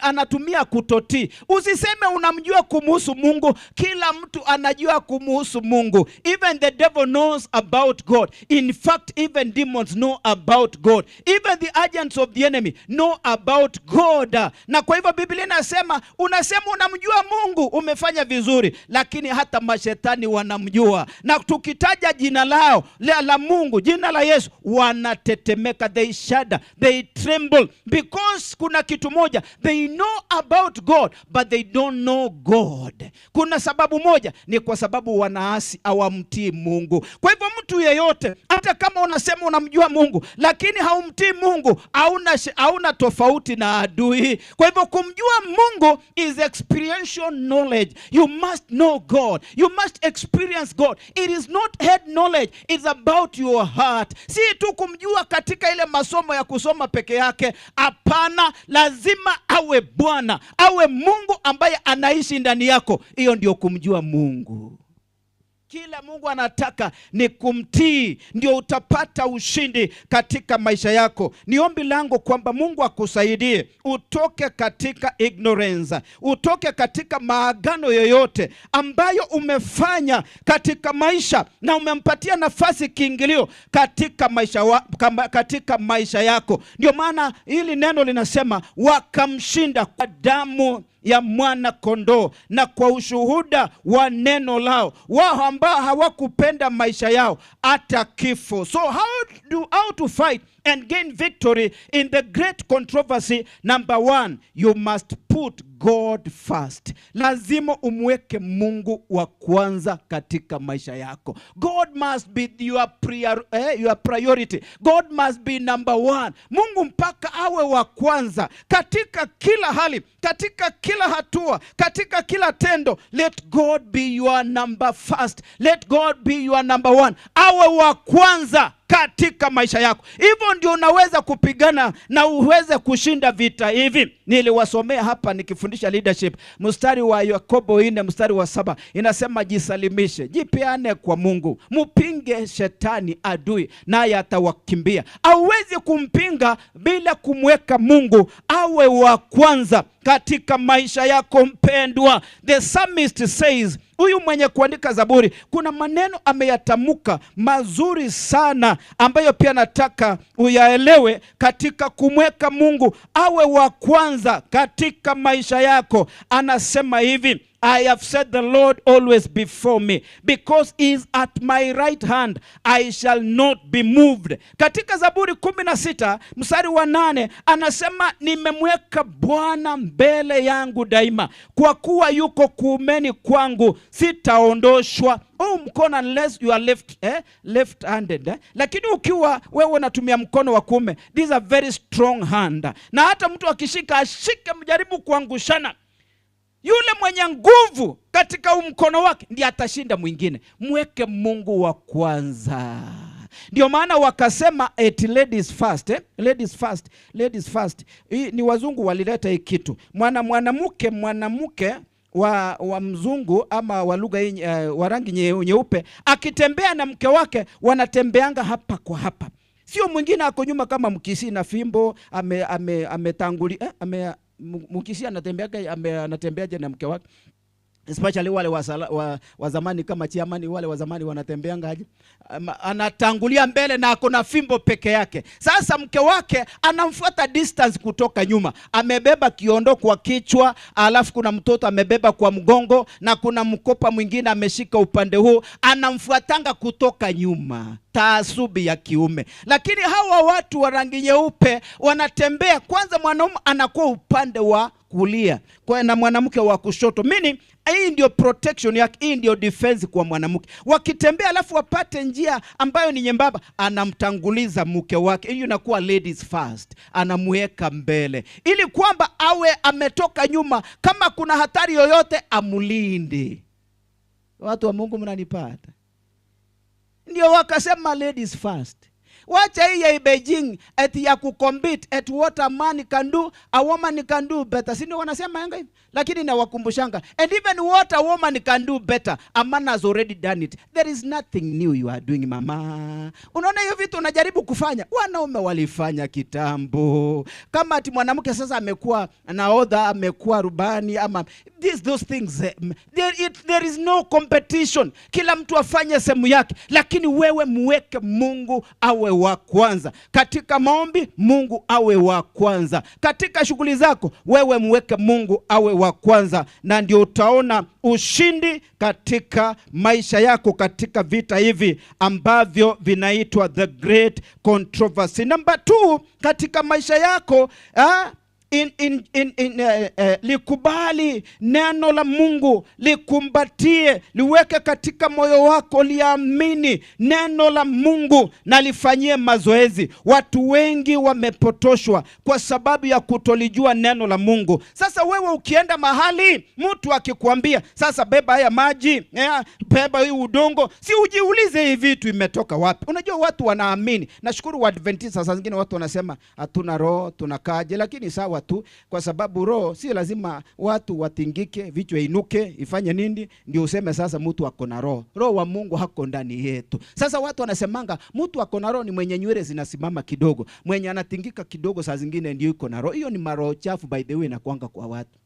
anatumia kutotii. Usiseme unamjua kumuhusu Mungu. Kila mtu anajua kumuhusu Mungu. Even the devil knows about God. In fact, even demons know about God. Even the agents of the enemy know about God. Na kwa hivyo Biblia inasema, unasema unamjua Mungu, umefanya vizuri, lakini hata mashetani wanamjua. Na tukitaja jina lao la Mungu, jina la Yesu, wanatetemeka, they shudder, they tremble, because kuna kitu moja, they know about God but they don't know God. Kuna sababu moja, ni kwa sababu wanaasi, hawamtii Mungu. Kwa hivyo mtu yeyote, hata kama unasema unamjua Mungu lakini haumtii Mungu, hauna tofauti na adui. Kwa hivyo kumjua Mungu is experiential knowledge. You must know God. You must experience God. It is not head knowledge, it's about your heart. Si tu kumjua katika ile masomo ya kusoma peke yake. Hapana, lazima awe Bwana, awe Mungu ambaye anaishi ndani yako. Hiyo ndio kumjua Mungu. Kila Mungu anataka ni kumtii, ndio utapata ushindi katika maisha yako. Ni ombi langu kwamba Mungu akusaidie utoke katika ignorance, utoke katika maagano yoyote ambayo umefanya katika maisha na umempatia nafasi kiingilio katika katika maisha yako. Ndio maana hili neno linasema wakamshinda kwa damu ya mwana kondoo na kwa ushuhuda wa neno lao, wao ambao hawakupenda maisha yao hata kifo. So how to fight and gain victory in the great controversy? Number 1, you must put God first. Lazima umweke Mungu wa kwanza katika maisha yako. God must be your priority. God must be number 1. Mungu mpaka awe wa kwanza katika kila hali, katika kila hatua, katika kila tendo. Let God be your number first. Let God be your number 1. Awe wa kwanza katika maisha yako. Hivyo ndio unaweza kupigana na uweze kushinda vita hivi. Niliwasomea hapa nikifundisha leadership, mstari wa Yakobo 4 mstari wa 7 inasema, jisalimishe, jipeane kwa Mungu, mpinge shetani adui naye atawakimbia. Hauwezi kumpinga bila kumweka Mungu awe wa kwanza katika maisha yako mpendwa. The psalmist says, huyu mwenye kuandika Zaburi, kuna maneno ameyatamuka mazuri sana ambayo pia nataka uyaelewe katika kumweka Mungu awe wa kwanza katika maisha yako. Anasema hivi, I have set the Lord always before me, because he is at my right hand, I shall not be moved. Katika Zaburi 16 mstari wa 8 anasema, nimemweka Bwana mbele yangu daima, kwa kuwa yuko kuumeni kwangu, sitaondoshwa. Huu mkono, unless you are left handed, eh? Lakini ukiwa wewe unatumia mkono wa kuume, this is a very strong hand. Na hata mtu akishika ashike, mjaribu kuangushana, yule mwenye nguvu katika huu mkono wake ndiye atashinda mwingine. Mweke Mungu wa kwanza. Ndio maana wakasema eti ladies first, eh? Ladies first, ladies first. Hii ni wazungu walileta hii kitu. Mwanamke wa mzungu ama wa lugha hii, wa rangi nyeupe akitembea na mke wake wanatembeanga hapa kwa hapa. Sio mwingine ako nyuma kama Mkisii na fimbo ametanguli, Mkisii anatembeaga, anatembeaje na mke wake? Especially wale wa zamani kama chiamani, wale wa zamani wanatembeanga aje? Anatangulia mbele na ako na fimbo peke yake. Sasa mke wake anamfuata distance kutoka nyuma. Amebeba kiondo kwa kichwa, alafu kuna mtoto amebeba kwa mgongo, na kuna mkopa mwingine ameshika upande huu, anamfuatanga kutoka nyuma. Taasubi ya kiume. Lakini hawa watu wa rangi nyeupe wanatembea, kwanza mwanaume anakuwa upande wa kulia kwa na mwanamke wa kushoto. Meaning hii ndio protection yake, hii ndio defense kwa mwanamke. Wakitembea alafu wapate njia ambayo ni nyembamba, anamtanguliza mke wake. Hiyo inakuwa ladies first, anamweka mbele ili kwamba awe ametoka nyuma, kama kuna hatari yoyote amulinde. Watu wa Mungu mnanipata? Ndio wakasema ladies first. Wacha hii ya Beijing eti ya kucompete at what a man can do, a woman can do better. Si ndio wanasema yanga hivi? Lakini nawakumbushanga, and even what a woman can do better, a man has already done it. There is nothing new you are doing, mama. Unaona hiyo vitu unajaribu kufanya, wanaume walifanya kitambo. Kama ati mwanamke sasa amekuwa nahodha, amekuwa rubani, ama those things, there is no competition. Kila mtu afanye sehemu yake, lakini wewe muweke Mungu awe wa kwanza. Katika maombi, Mungu awe wa kwanza. Katika shughuli zako, wewe muweke Mungu awe wa kwanza, na ndio utaona ushindi katika maisha yako katika vita hivi ambavyo vinaitwa the great controversy. Number 2, katika maisha yako, likubali neno la Mungu, likumbatie, liweke katika moyo wako, liamini neno la Mungu na lifanyie mazoezi. Watu wengi wamepotoshwa kwa sababu ya kutolijua neno la Mungu. Sasa wewe ukienda mahali, mtu akikwambia sasa beba haya maji, beba hii udongo, si ujiulize hii vitu imetoka wapi? Unajua watu wanaamini. Nashukuru Waadventista, saa zingine watu wanasema hatuna roho, tunakaje, lakini sawa tu, kwa sababu roho si lazima watu watingike, vichwa inuke, ifanye nini ndio useme sasa mtu ako na roho. Roho wa Mungu hako ndani yetu. Sasa watu wanasemanga mtu ako na roho ni mwenye nywele zinasimama kidogo, mwenye anatingika kidogo, saa zingine ndio yuko na roho. Hiyo ni maroho chafu, by the way, inakuanga kwa watu.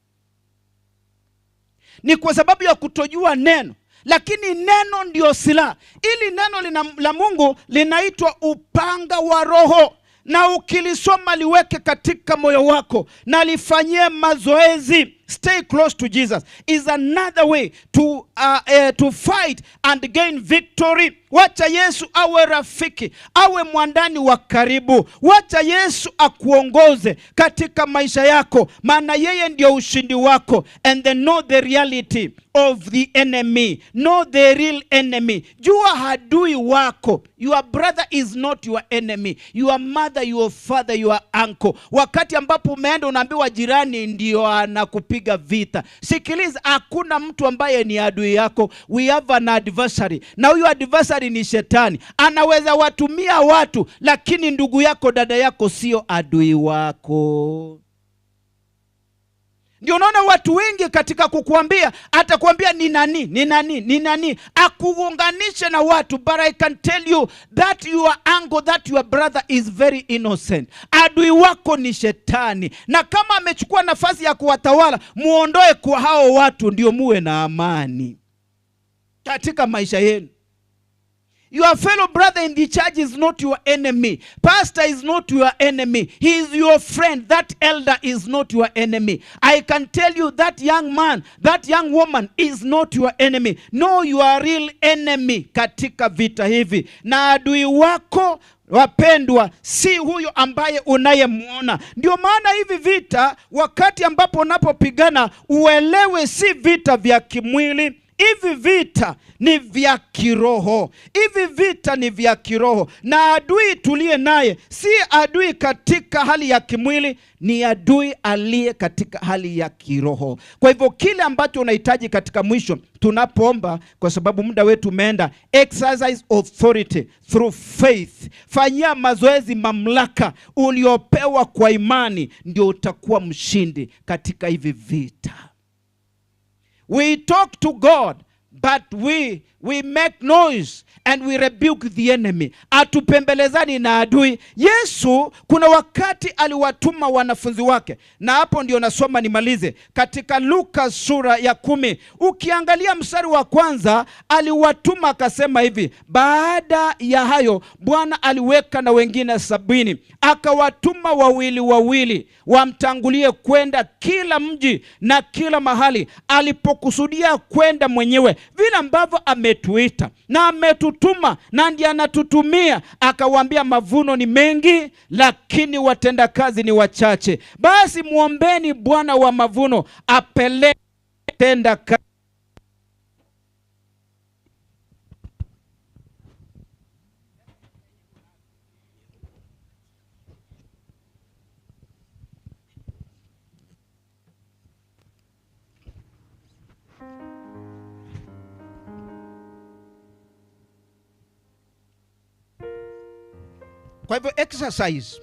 Ni kwa sababu ya kutojua neno. Lakini neno ndio silaha. Ili neno la Mungu linaitwa upanga wa roho, na ukilisoma liweke katika moyo wako na lifanyie mazoezi. Stay close to Jesus is another way to fight and gain victory. Wacha Yesu awe rafiki, awe mwandani wa karibu. Wacha Yesu akuongoze katika maisha yako, maana yeye ndio ushindi wako. And then know the reality of the enemy. Know the real enemy. Jua adui wako. Your brother is not your enemy. Your mother, your father, your uncle. Wakati ambapo umeenda unaambiwa jirani ndio anakupiga vita, sikiliza, hakuna mtu ambaye ni adui yako. We have an adversary, na huyu adversary ni shetani. Anaweza watumia watu, lakini ndugu yako, dada yako sio adui wako. Ndio unaona watu wengi katika kukuambia, atakuambia ni nani, ni nani, ni nani, akuunganishe na watu. But I can tell you that your uncle, that your brother is very innocent. Adui wako ni shetani, na kama amechukua nafasi ya kuwatawala, muondoe kwa hao watu, ndio muwe na amani katika maisha yenu. Your fellow brother in the church is not your enemy. Pastor is not your enemy. He is your friend. That elder is not your enemy. I can tell you that young man, that young woman is not your enemy. No, you are real enemy katika vita hivi. Na adui wako wapendwa, si huyo ambaye unayemwona. Ndio maana hivi vita, wakati ambapo unapopigana, uelewe si vita vya kimwili. Hivi vita ni vya kiroho, hivi vita ni vya kiroho, na adui tuliye naye si adui katika hali ya kimwili, ni adui aliye katika hali ya kiroho. Kwa hivyo kile ambacho unahitaji katika mwisho tunapoomba, kwa sababu muda wetu umeenda, exercise authority through faith. Fanyia mazoezi mamlaka uliopewa kwa imani, ndio utakuwa mshindi katika hivi vita. We talk to God, but we make noise and we rebuke the enemy. Atupembelezani na adui. Yesu kuna wakati aliwatuma wanafunzi wake, na hapo ndio nasoma nimalize. Katika Luka sura ya 10, ukiangalia mstari wa kwanza, aliwatuma akasema hivi: baada ya hayo Bwana aliweka na wengine 70, akawatuma wawili wawili wamtangulie kwenda kila mji na kila mahali alipokusudia kwenda mwenyewe. Vile ambavyo ametuita na ametutuma na ndiye anatutumia, akawaambia mavuno ni mengi lakini watendakazi ni wachache. Basi muombeni Bwana wa mavuno apeleke tenda kazi. Kwa hivyo exercise.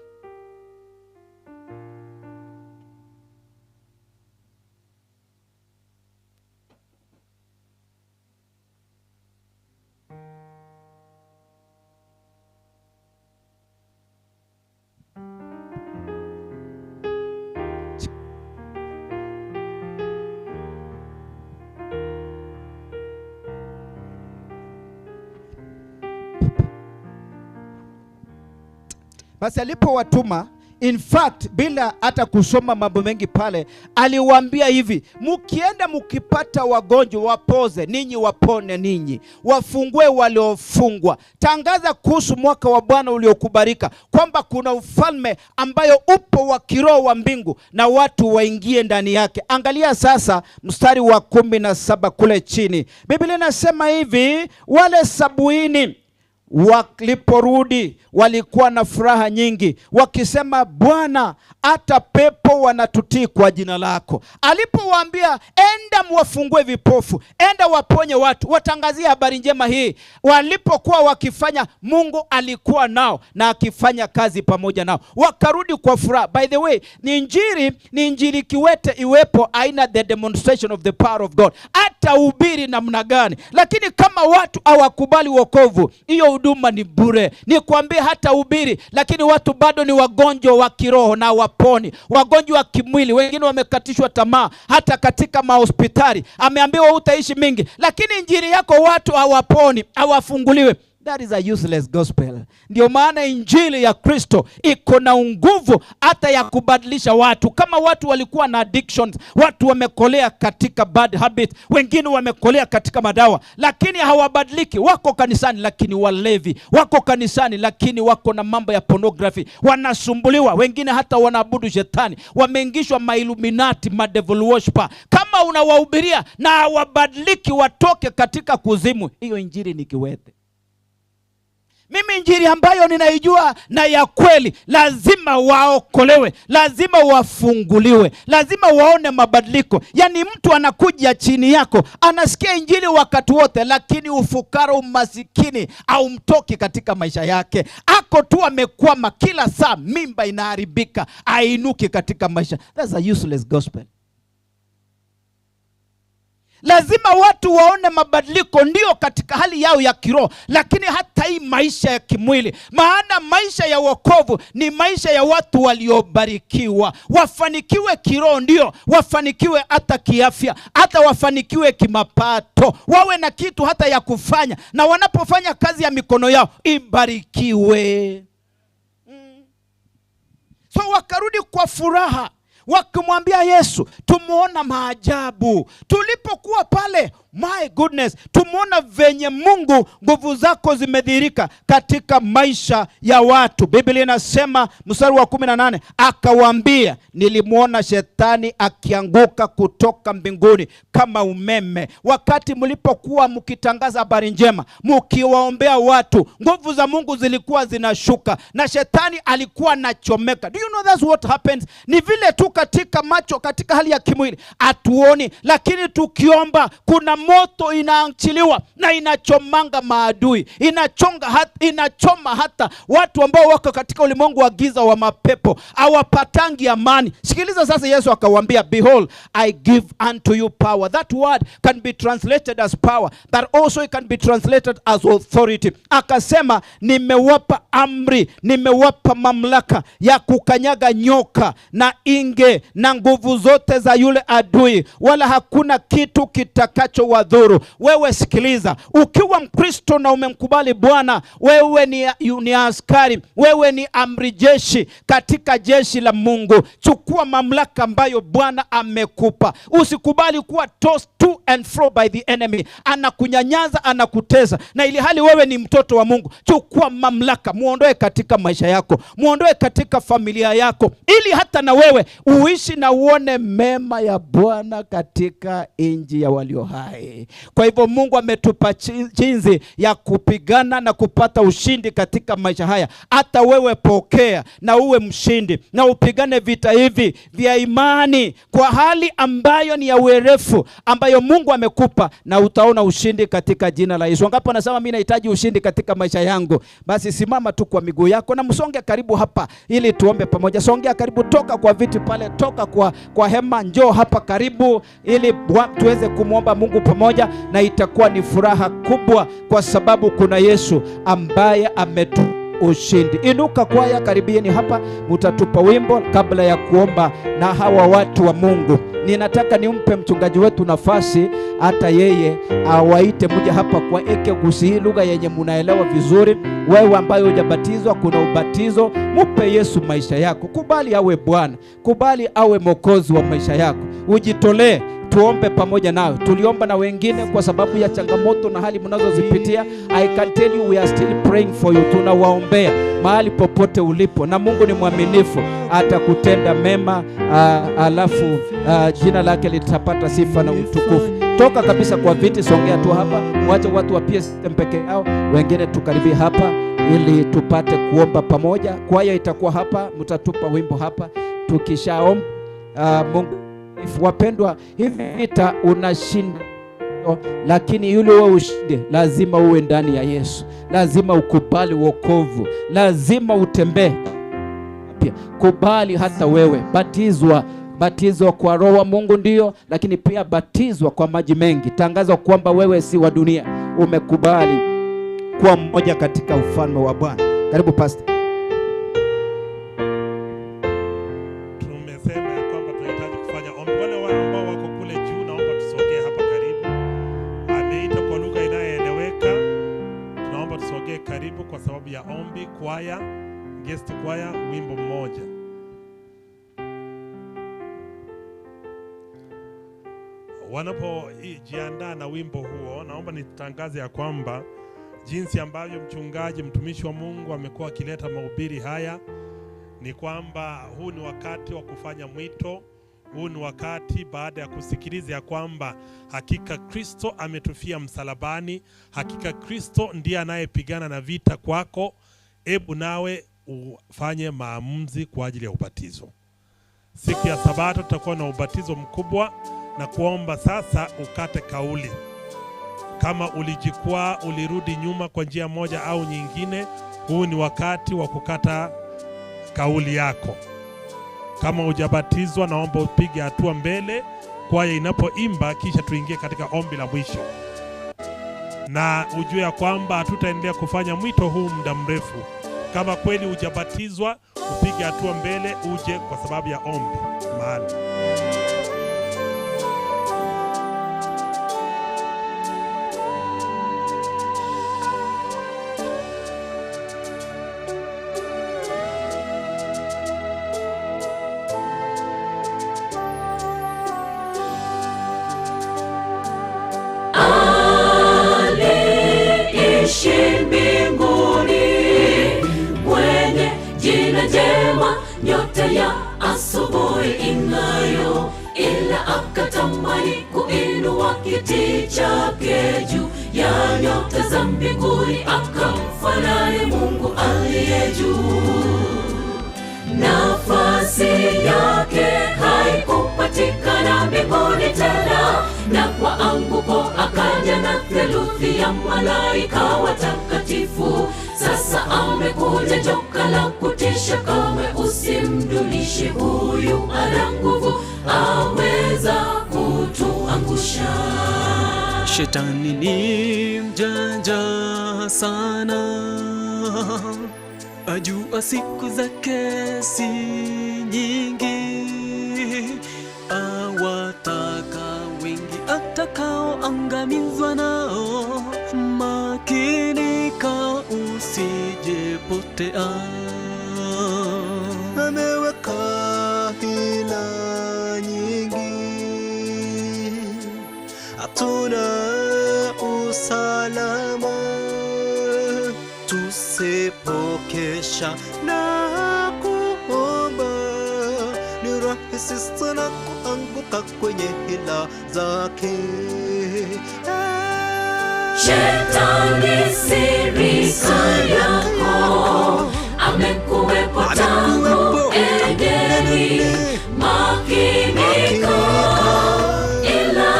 Basi alipowatuma, in fact bila hata kusoma mambo mengi pale, aliwaambia hivi: mkienda mkipata wagonjwa wapoze ninyi, wapone ninyi, wafungue waliofungwa, tangaza kuhusu mwaka wa Bwana uliokubalika, kwamba kuna ufalme ambayo upo wa kiroho wa mbingu na watu waingie ndani yake. Angalia sasa mstari wa 17 kule chini. Biblia inasema hivi: wale 70 waliporudi walikuwa na furaha nyingi, wakisema, Bwana, hata pepo wanatutii kwa jina lako. Alipowaambia enda mwafungue vipofu, enda waponye watu, watangazie habari njema hii, walipokuwa wakifanya, Mungu alikuwa nao na akifanya kazi pamoja nao, wakarudi kwa furaha. By the way, ni injili kiwete iwepo aina the demonstration of the power of God, hata ubiri namna gani, lakini kama watu hawakubali wokovu, hiyo huduma ni bure. Nikwambie, hata ubiri lakini watu bado ni wagonjwa wa kiroho na waponi, wagonjwa wa kimwili, wengine wamekatishwa tamaa hata katika mahospitali, ameambiwa utaishi mingi, lakini injili yako watu hawaponi, hawafunguliwe. That is a useless gospel. Ndio maana injili ya Kristo iko na nguvu hata ya kubadilisha watu. Kama watu walikuwa na addictions, watu wamekolea katika bad habit, wengine wamekolea katika madawa, lakini hawabadiliki. Wako kanisani lakini walevi, wako kanisani lakini wako na mambo ya pornography, wanasumbuliwa, wengine hata wanaabudu shetani, wameingishwa mailuminati, ma devil worshiper. Kama unawahubiria na hawabadiliki, watoke katika kuzimu, hiyo injili ni kiwete. Mimi injili ambayo ninaijua na ya kweli, lazima waokolewe, lazima wafunguliwe, lazima waone mabadiliko. Yaani mtu anakuja chini yako, anasikia injili wakati wote, lakini ufukara, umasikini haumtoki katika maisha yake. Ako tu amekwama kila saa, mimba inaharibika, ainuki katika maisha. That's a useless gospel. Lazima watu waone mabadiliko, ndio katika hali yao ya kiroho, lakini hata hii maisha ya kimwili. Maana maisha ya wokovu ni maisha ya watu waliobarikiwa. Wafanikiwe kiroho, ndio wafanikiwe hata kiafya, hata wafanikiwe kimapato, wawe na kitu hata ya kufanya, na wanapofanya kazi ya mikono yao ibarikiwe. So wakarudi kwa furaha wakimwambia Yesu, tumeona maajabu tulipokuwa pale. My goodness, tumeona venye Mungu nguvu zako zimedhihirika katika maisha ya watu. Biblia inasema mstari wa 18, akawaambia, nilimuona shetani akianguka kutoka mbinguni kama umeme. Wakati mlipokuwa mkitangaza habari njema, mkiwaombea watu, nguvu za Mungu zilikuwa zinashuka na shetani alikuwa anachomeka. Do you know that's what happens? Ni vile tu katika macho, katika hali ya kimwili hatuoni, lakini tukiomba kuna moto inaachiliwa na inachomanga maadui, inachoma hata watu ambao wako katika ulimwengu wa giza wa mapepo, hawapatangi amani. Sikiliza sasa, Yesu akawaambia, behold, I give unto you power. That word can be translated as power, but also it can be translated as authority. Akasema, nimewapa amri, nimewapa mamlaka ya kukanyaga nyoka na inge na nguvu zote za yule adui, wala hakuna kitu kitakacho wadhuru. Wewe sikiliza, ukiwa Mkristo na umemkubali Bwana, wewe ni askari, wewe ni amri jeshi katika jeshi la Mungu. Chukua mamlaka ambayo Bwana amekupa. Usikubali kuwa tossed to and fro by the enemy. Anakunyanyaza, anakutesa, na ili hali wewe ni mtoto wa Mungu. Chukua mamlaka, muondoe katika maisha yako, muondoe katika familia yako, ili hata na wewe uishi na uone mema ya Bwana katika nchi ya walio hai. Kwa hivyo Mungu ametupa jinsi ya kupigana na kupata ushindi katika maisha haya. Hata wewe pokea na uwe mshindi, na upigane vita hivi vya imani kwa hali ambayo ni ya uerefu ambayo Mungu amekupa, na utaona ushindi katika jina la Yesu. Wangapi wanasema mimi nahitaji ushindi katika maisha yangu? Basi simama tu kwa miguu yako na msonge karibu hapa ili tuombe pamoja. Songea karibu, toka kwa viti pale, toka kwa hema, njoo hapa karibu ili tuweze kumwomba Mungu pamoja, na itakuwa ni furaha kubwa kwa sababu kuna Yesu ambaye ametu ushindi. Inuka kwaya, karibieni hapa, mutatupa wimbo kabla ya kuomba na hawa watu wa Mungu. Ninataka nimpe mchungaji wetu nafasi hata yeye awaite muje hapa kwa Ekegusii, lugha yenye munaelewa vizuri. Wewe ambaye hujabatizwa, kuna ubatizo, mupe Yesu maisha yako. Kubali awe Bwana, kubali awe Mwokozi wa maisha yako. Ujitolee, tuombe pamoja nawe. Tuliomba na wengine kwa sababu ya changamoto na hali mnazozipitia. I can tell you we are still praying for you. Tunawaombea mahali popote ulipo, na Mungu ni mwaminifu, atakutenda mema, alafu jina lake litapata sifa na utukufu. Toka kabisa kwa viti, songea tu hapa, wacha watu wa PSM peke yao, wengine tukaribia hapa ili tupate kuomba pamoja. Kwaya itakuwa hapa, mtatupa wimbo hapa tukishaomba. Mungu wapendwa, hivi vita unashinda, lakini yule wewe ushinde lazima uwe ndani ya Yesu, lazima ukubali wokovu, lazima utembee pia. Kubali hata wewe batizwa, batizwa kwa Roho wa Mungu ndio, lakini pia batizwa kwa maji mengi. Tangaza kwamba wewe si wa dunia, umekubali kuwa mmoja katika ufalme wa Bwana. Karibu pastor. Tumesema ya kwamba tunahitaji kufanya ombi. Wale ambao wako kule juu, naomba tusogee hapa karibu. Ameita kwa lugha inayoeleweka. Tunaomba tusogee karibu kwa sababu ya ombi. Kwaya, guest kwaya, wimbo mmoja. Wanapojiandaa na wimbo huo, naomba nitangaze ya kwamba jinsi ambavyo mchungaji mtumishi wa Mungu amekuwa akileta mahubiri haya, ni kwamba huu ni wakati wa kufanya mwito. Huu ni wakati baada ya kusikiliza ya kwamba hakika Kristo ametufia msalabani, hakika Kristo ndiye anayepigana na vita kwako. Ebu nawe ufanye maamuzi kwa ajili ya ubatizo. Siku ya Sabato tutakuwa na ubatizo mkubwa, na kuomba sasa ukate kauli. Kama ulijikwaa, ulirudi nyuma kwa njia moja au nyingine, huu ni wakati wa kukata kauli yako. Kama hujabatizwa, naomba upige hatua mbele Kwaya inapoimba, kisha tuingie katika ombi la mwisho, na ujue ya kwamba hatutaendelea kufanya mwito huu muda mrefu. Kama kweli hujabatizwa, upige hatua mbele uje kwa sababu ya ombi mahali. Aliishi mbinguni, mwenye jina jema, nyota ya asubuhi ing'ayo, ila akatamani kuinua kiti chake juu ya nyota za mbinguni, akamfanane Mungu aliye juu. Nafasi yake haikupatikana mbinguni tena, na kwa anguko akaja na theluthi ya malaika watakatifu. Sasa amekuja joka la kutisha, kamwe usimdunishe huyu, ana nguvu, aweza kutuangusha. Shetani ni mjanja sana, ajua siku zake si nyingi, awataka wengi atakaoangamizwa nao. Makinika usijepotea. Ameweka hila nyingi, hatuna usalama tusipokesha na kuomba. Ni rahisi sana kuanguka kwenye hila zake. Shetani sirika yako, amekuwepo tangu Edeni. Makinika, ila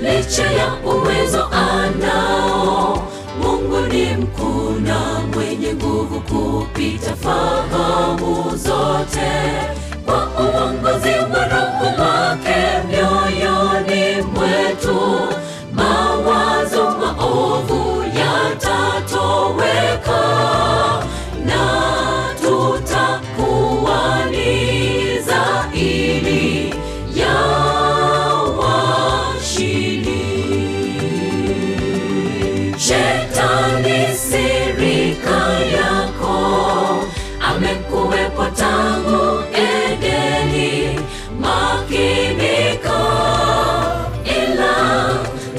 licha ya uwezo anao, Mungu ni mkuu na mwenye nguvu kupita fahamu zote. Kwa uongozi wa Roho wake mioyoni mwetu, mawazo maovu yatatoweka, na tutakuwa ni zaidi ya washindi. Shetani sirika yako, amekuwepo tangu Edeni. Makinika, ila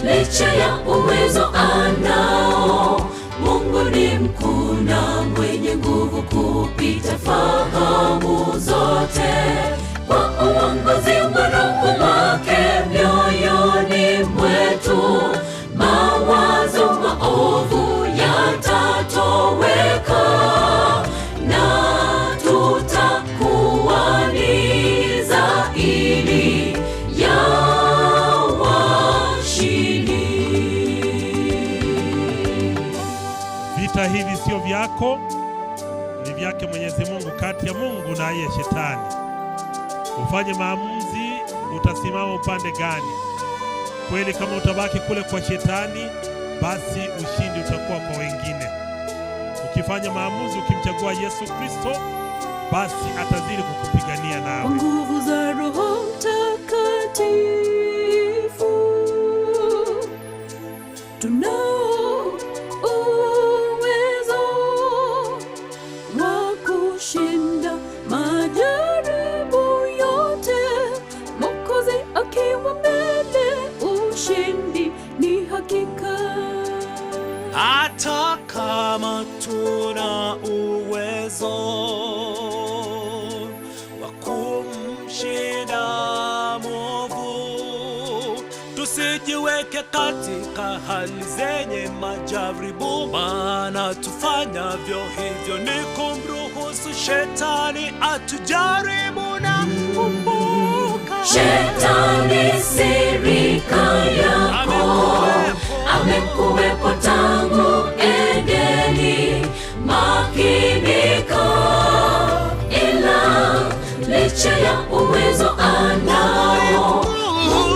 licha ya uwezo anao, Mungu ni mkuu na mwenye nguvu kupita fahamu zote. Kwa uongozi wa Roho wake mioyoni mwetu, mawazo maovu yatatoweka, na tutakuwa ni zaidi ya washindi. Vita hivi sio vyako, ni vyake Mwenyezi Mungu, kati ya Mungu na yeye Shetani. Ufanye maamuzi, utasimama upande gani? Kweli kama utabaki kule kwa Shetani, basi ushindi utakuwa kwa wengine. Ukifanya maamuzi, ukimchagua Yesu Kristo, basi atazidi kukupigania nawe. Kwa nguvu za Roho Mtakatifu tunao uwezo wa kushinda majaribu yote. Mwokozi akiwa mbele, ushindi ni hakika. Hata kama tuna uwezo wa kumshinda mwovu, tusijiweke katika hali zenye majaribu, maana tufanyavyo hivyo ni kumruhusu Shetani atujaribu na kumbuka. Shetani sirika yako, amekuwepo tangu Edeni. Makinika, ila licha ya uwezo anao, Mungu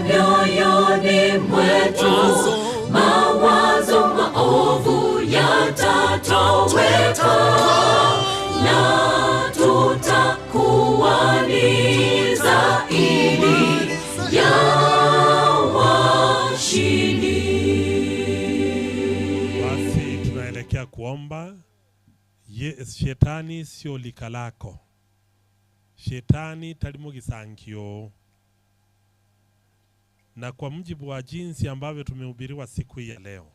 Mioyoni mwetu, mawazo maovu yatatoweka, na tutakuwa ni zaidi ya washindi. Basi tunaelekea kuomba. Shetani sio lika lako. Shetani talimugisankio. Na kwa mujibu wa jinsi ambavyo tumehubiriwa siku hii ya leo,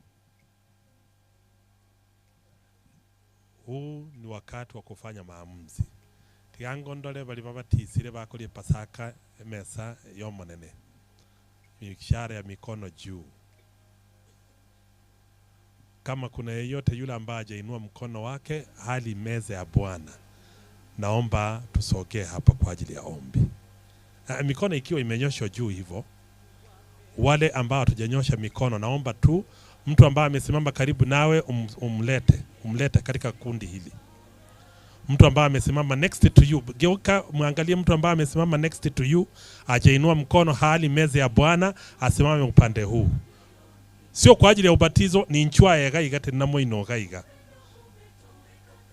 huu ni wakati wa kufanya maamuzi. Tigangondole bali babatisire bakorie Pasaka mesa yomonene, ishara ya mikono juu. Kama kuna yeyote yule ambaye hajainua mkono wake hali meza ya Bwana, naomba tusogee hapa kwa ajili ya ombi. Mikono ikiwa imenyoshwa juu hivyo, wale ambao hatujanyosha mikono, naomba tu mtu ambaye amesimama karibu nawe umlete katika kundi hili. Mtu ambaye amesimama next to you, geuka muangalie mtu ambaye amesimama next to you, hajainua mkono hali meza ya Bwana, asimame upande huu. Sio kwa ajili ya ubatizo, ni nchwa ya gaiga tena moino gaiga.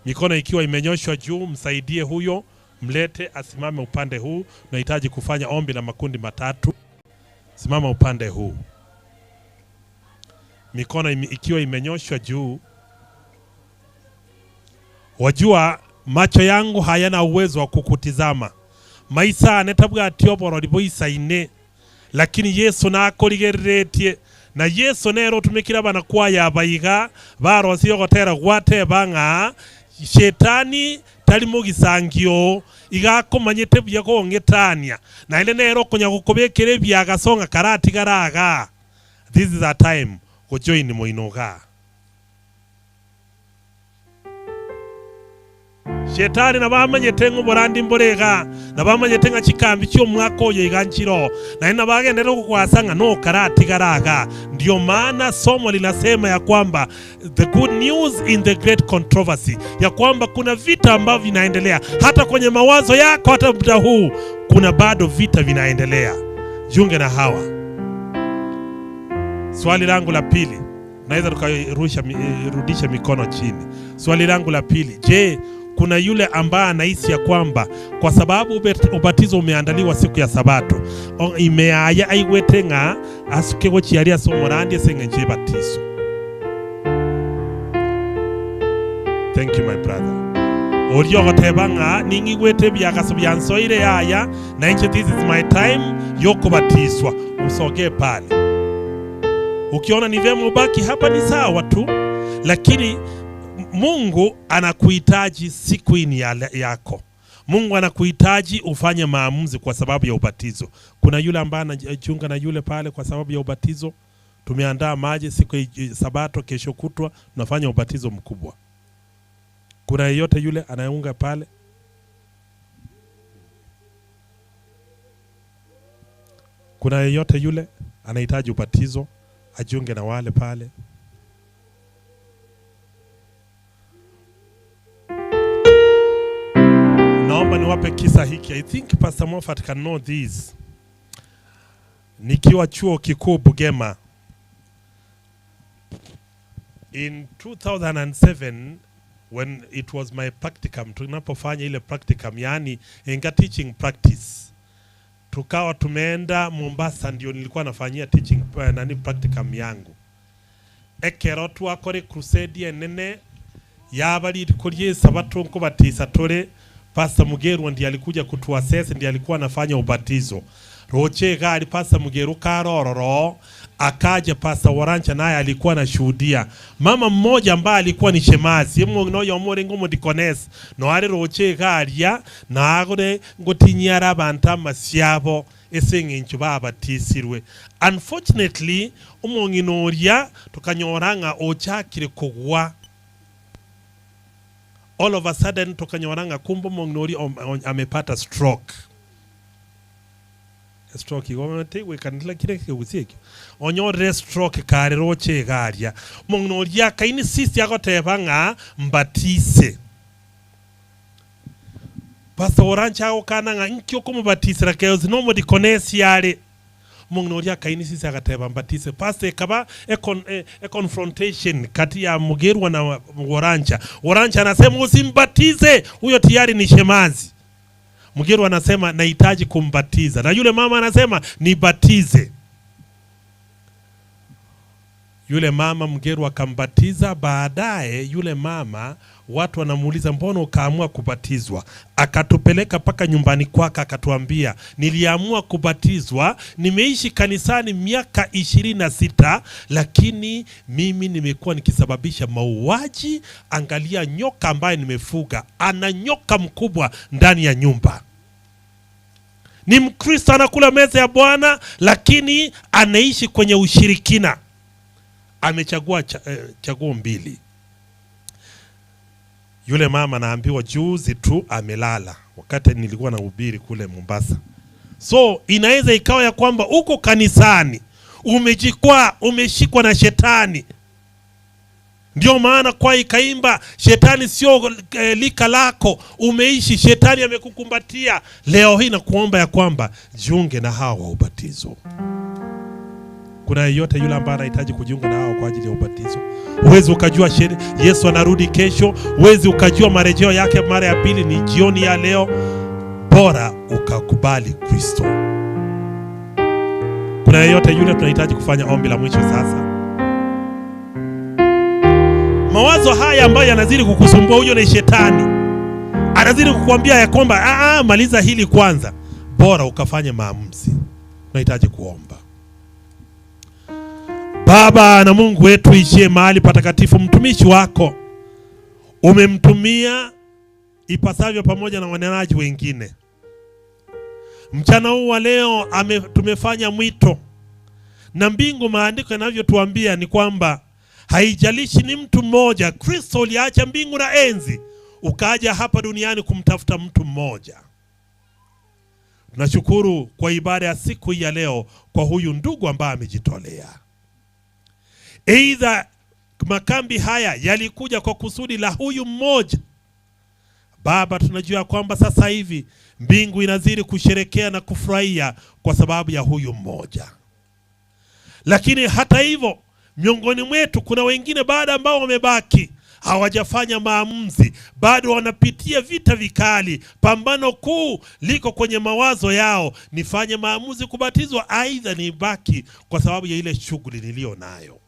Mikono ikiwa imenyoshwa juu, msaidie huyo, mlete asimame upande huu. Tunahitaji kufanya ombi la makundi matatu. Simama upande huu. Mikono ikiwa imenyoshwa juu. Wajua macho yangu hayana uwezo wa kukutizama. Maisa anetabwa atioboro liboisa ine. Lakini Yesu nakorigeretie. Na Yesu nero tumikira bana kwaya baiga barosio gotera gwate banga shetani tali mugisangio igakomanyete buya kongetania na ile nero konya gukobekere byagasonga karati garaga. This is a time go join moinoga. Shetani na bamanyete ng'oborandi mborega na bamanyete ng'a chikambi chio mwaka oyo iganchiro na ina bagendera kukwasanga no karati garaga. Ndio maana somo linasema ya kwamba the good news in the great controversy, ya kwamba kuna vita ambavyo vinaendelea hata kwenye mawazo yako, hata muda huu kuna bado vita vinaendelea. Jiunge na hawa. Swali langu la pili, naweza tukarusha rudisha mikono chini. Swali langu la pili, je, kuna yule ambaye anahisi ya kwamba kwa sababu ubatizo umeandaliwa siku ya Sabato, imeaya aiwetenga asuke gochiaria somo randi sengenje batizo? Thank you my brother. Orio gotebanga ningigwete byakaso byansoire yaya na inche this is my time yokubatiswa. Usogee pale. Ukiona ni vyema ubaki hapa ni sawa tu, lakini Mungu anakuhitaji siku hii ni yako. Mungu anakuhitaji ufanye maamuzi kwa sababu ya ubatizo. Kuna yule ambaye anajiunga na yule pale kwa sababu ya ubatizo. Tumeandaa maji siku ya Sabato, kesho kutwa tunafanya ubatizo mkubwa. Kuna yeyote yule anayeunga pale? Kuna yeyote yule anahitaji ubatizo ajiunge na wale pale? Naomba niwape kisa hiki. I think Pastor Moffat can know this. Nikiwa chuo kikuu Bugema in 2007, when it was my practicum, tunapofanya ile practicum, yani inga teaching practice, tukawa tumeenda Mombasa, ndio nilikuwa nafanyia teaching nani practicum yangu. Ekero twakore crusade enene yabali kulie sabato nkobatisa tore. Pastor Mugeru ndiye alikuja kutuassess, ndiye alikuwa anafanya ubatizo. Roche gari Pastor Mugeru karororo, akaja Pastor Warancha naye alikuwa anashuhudia. Mama mmoja ambaye alikuwa ni shemazi, no yomore ngomo dikones, no are roche garia na agore ngotinyara abantu masiabo esengencho babatisirwe. Unfortunately, umonginoria tukanyoranga ochakire kugwa. All of a sudden tukanyoranga kumbe mongnori amepata stroke. Stroke igomete we kanila kire kigusieke. Onyore stroke kare roche garia. Mongnori akaini sisi agoteba nga mbatise. Pastor Orancha okana nga nkyo kumubatisira keozi no modikonesi yale. Mungu kaini sisi akateba mbatise pase kaba e confrontation kati ya Mugerwa na Worancha. Worancha anasema usimbatize, huyo tayari ni shemazi. Mugerwa anasema nahitaji kumbatiza, na yule mama anasema nibatize. Yule mama Mgerwa akambatiza. Baadaye yule mama watu wanamuuliza mbona ukaamua kubatizwa? Akatupeleka mpaka nyumbani kwake, akatuambia niliamua kubatizwa, nimeishi kanisani miaka 26, lakini mimi nimekuwa nikisababisha mauaji. Angalia nyoka ambaye nimefuga, ana nyoka mkubwa ndani ya nyumba. Ni Mkristo, anakula meza ya Bwana, lakini anaishi kwenye ushirikina. Amechagua chaguo mbili. Yule mama naambiwa juzi tu amelala wakati nilikuwa nahubiri kule Mombasa. So inaweza ikawa ya kwamba uko kanisani umejikwaa, umeshikwa na shetani. Ndio maana kwa ikaimba shetani sio lika lako, umeishi shetani amekukumbatia. Leo hii nakuomba ya kwamba jiunge na hawa wa ubatizo. Kuna yeyote yule ambaye anahitaji kujiunga na hao kwa ajili ya ubatizo? Huwezi ukajua Yesu anarudi kesho, huwezi ukajua marejeo yake mara ya pili ni jioni ya leo. Bora ukakubali Kristo. Kuna yeyote yule tunahitaji kufanya ombi la mwisho sasa? Mawazo haya ambayo yanazidi kukusumbua, huyo ni shetani. Anazidi kukuambia ya kwamba maliza hili kwanza. Bora ukafanye maamuzi. Tunahitaji kuomba. Baba na Mungu wetu ishie mahali patakatifu, mtumishi wako umemtumia ipasavyo pamoja na wanenaji wengine. Mchana huu wa leo tumefanya mwito, na mbingu maandiko yanavyotuambia ni kwamba haijalishi ni mtu mmoja. Kristo uliacha mbingu na enzi ukaja hapa duniani kumtafuta mtu mmoja. Tunashukuru kwa ibada ya siku hii ya leo kwa huyu ndugu ambaye amejitolea. Aidha makambi haya yalikuja kwa kusudi la huyu mmoja. Baba, tunajua kwamba sasa hivi mbingu inazidi kusherekea na kufurahia kwa sababu ya huyu mmoja. Lakini hata hivyo miongoni mwetu kuna wengine bado ambao wamebaki, hawajafanya maamuzi, bado wanapitia vita vikali. Pambano kuu liko kwenye mawazo yao, nifanye maamuzi kubatizwa, aidha nibaki kwa sababu ya ile shughuli niliyo nayo.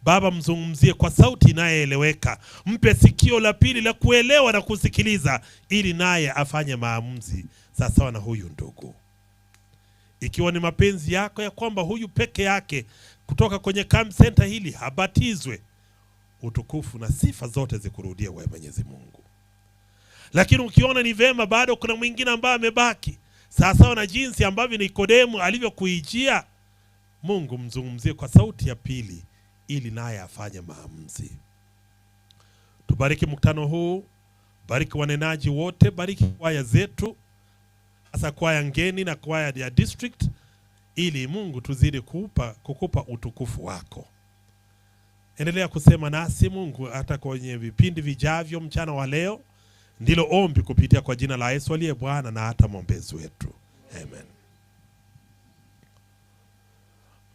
Baba, mzungumzie kwa sauti inayoeleweka, mpe sikio la pili la kuelewa na kusikiliza, ili naye afanye maamuzi sawa na huyu ndugu. Ikiwa ni mapenzi yako ya kwamba huyu peke yake kutoka kwenye camp center hili habatizwe, utukufu na sifa zote zikurudie wewe Mwenyezi Mungu. Lakini ukiona ni vema bado kuna mwingine ambaye amebaki, sawa na jinsi ambavyo Nikodemu alivyokuijia, Mungu mzungumzie kwa sauti ya pili ili naye afanye maamuzi. Tubariki mkutano huu, bariki wanenaji wote, bariki kwaya zetu, hasa kwaya ngeni na kwaya ya district, ili Mungu tuzidi kukupa utukufu wako. Endelea kusema nasi Mungu hata kwenye vipindi vijavyo mchana wa leo. Ndilo ombi kupitia kwa jina la Yesu aliye Bwana na hata mwombezi wetu. Amen.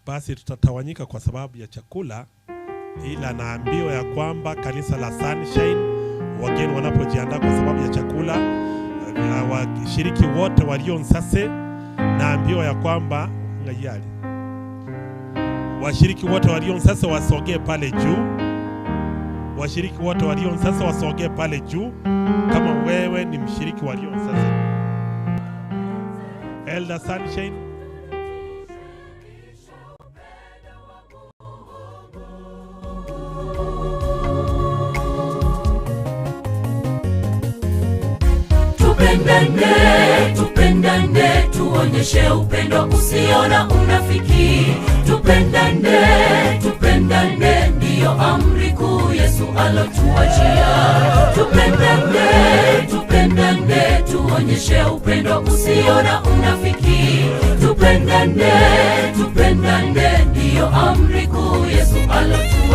Basi tutatawanyika kwa sababu ya chakula, ila naambiwa ya kwamba kanisa la Sunshine wageni wanapojiandaa kwa sababu ya chakula, washiriki wote walio Nsase, naambiwa ya kwamba ngayali washiriki wote walio Nsase wasogee pale juu. Washiriki wote walio Nsase wasogee pale juu. Kama wewe ni mshiriki walio Nsase, Elder Sunshine. Tupendane, tupendane, tuonyeshe upendo usio na unafiki. Tupendane, tupendane, ndiyo amri kuu Yesu alotuachia. Tupendane, tupendane, tuonyeshe upendo usio na unafiki. Tupendane, tupendane, ndiyo amri kuu Yesu alotuachia.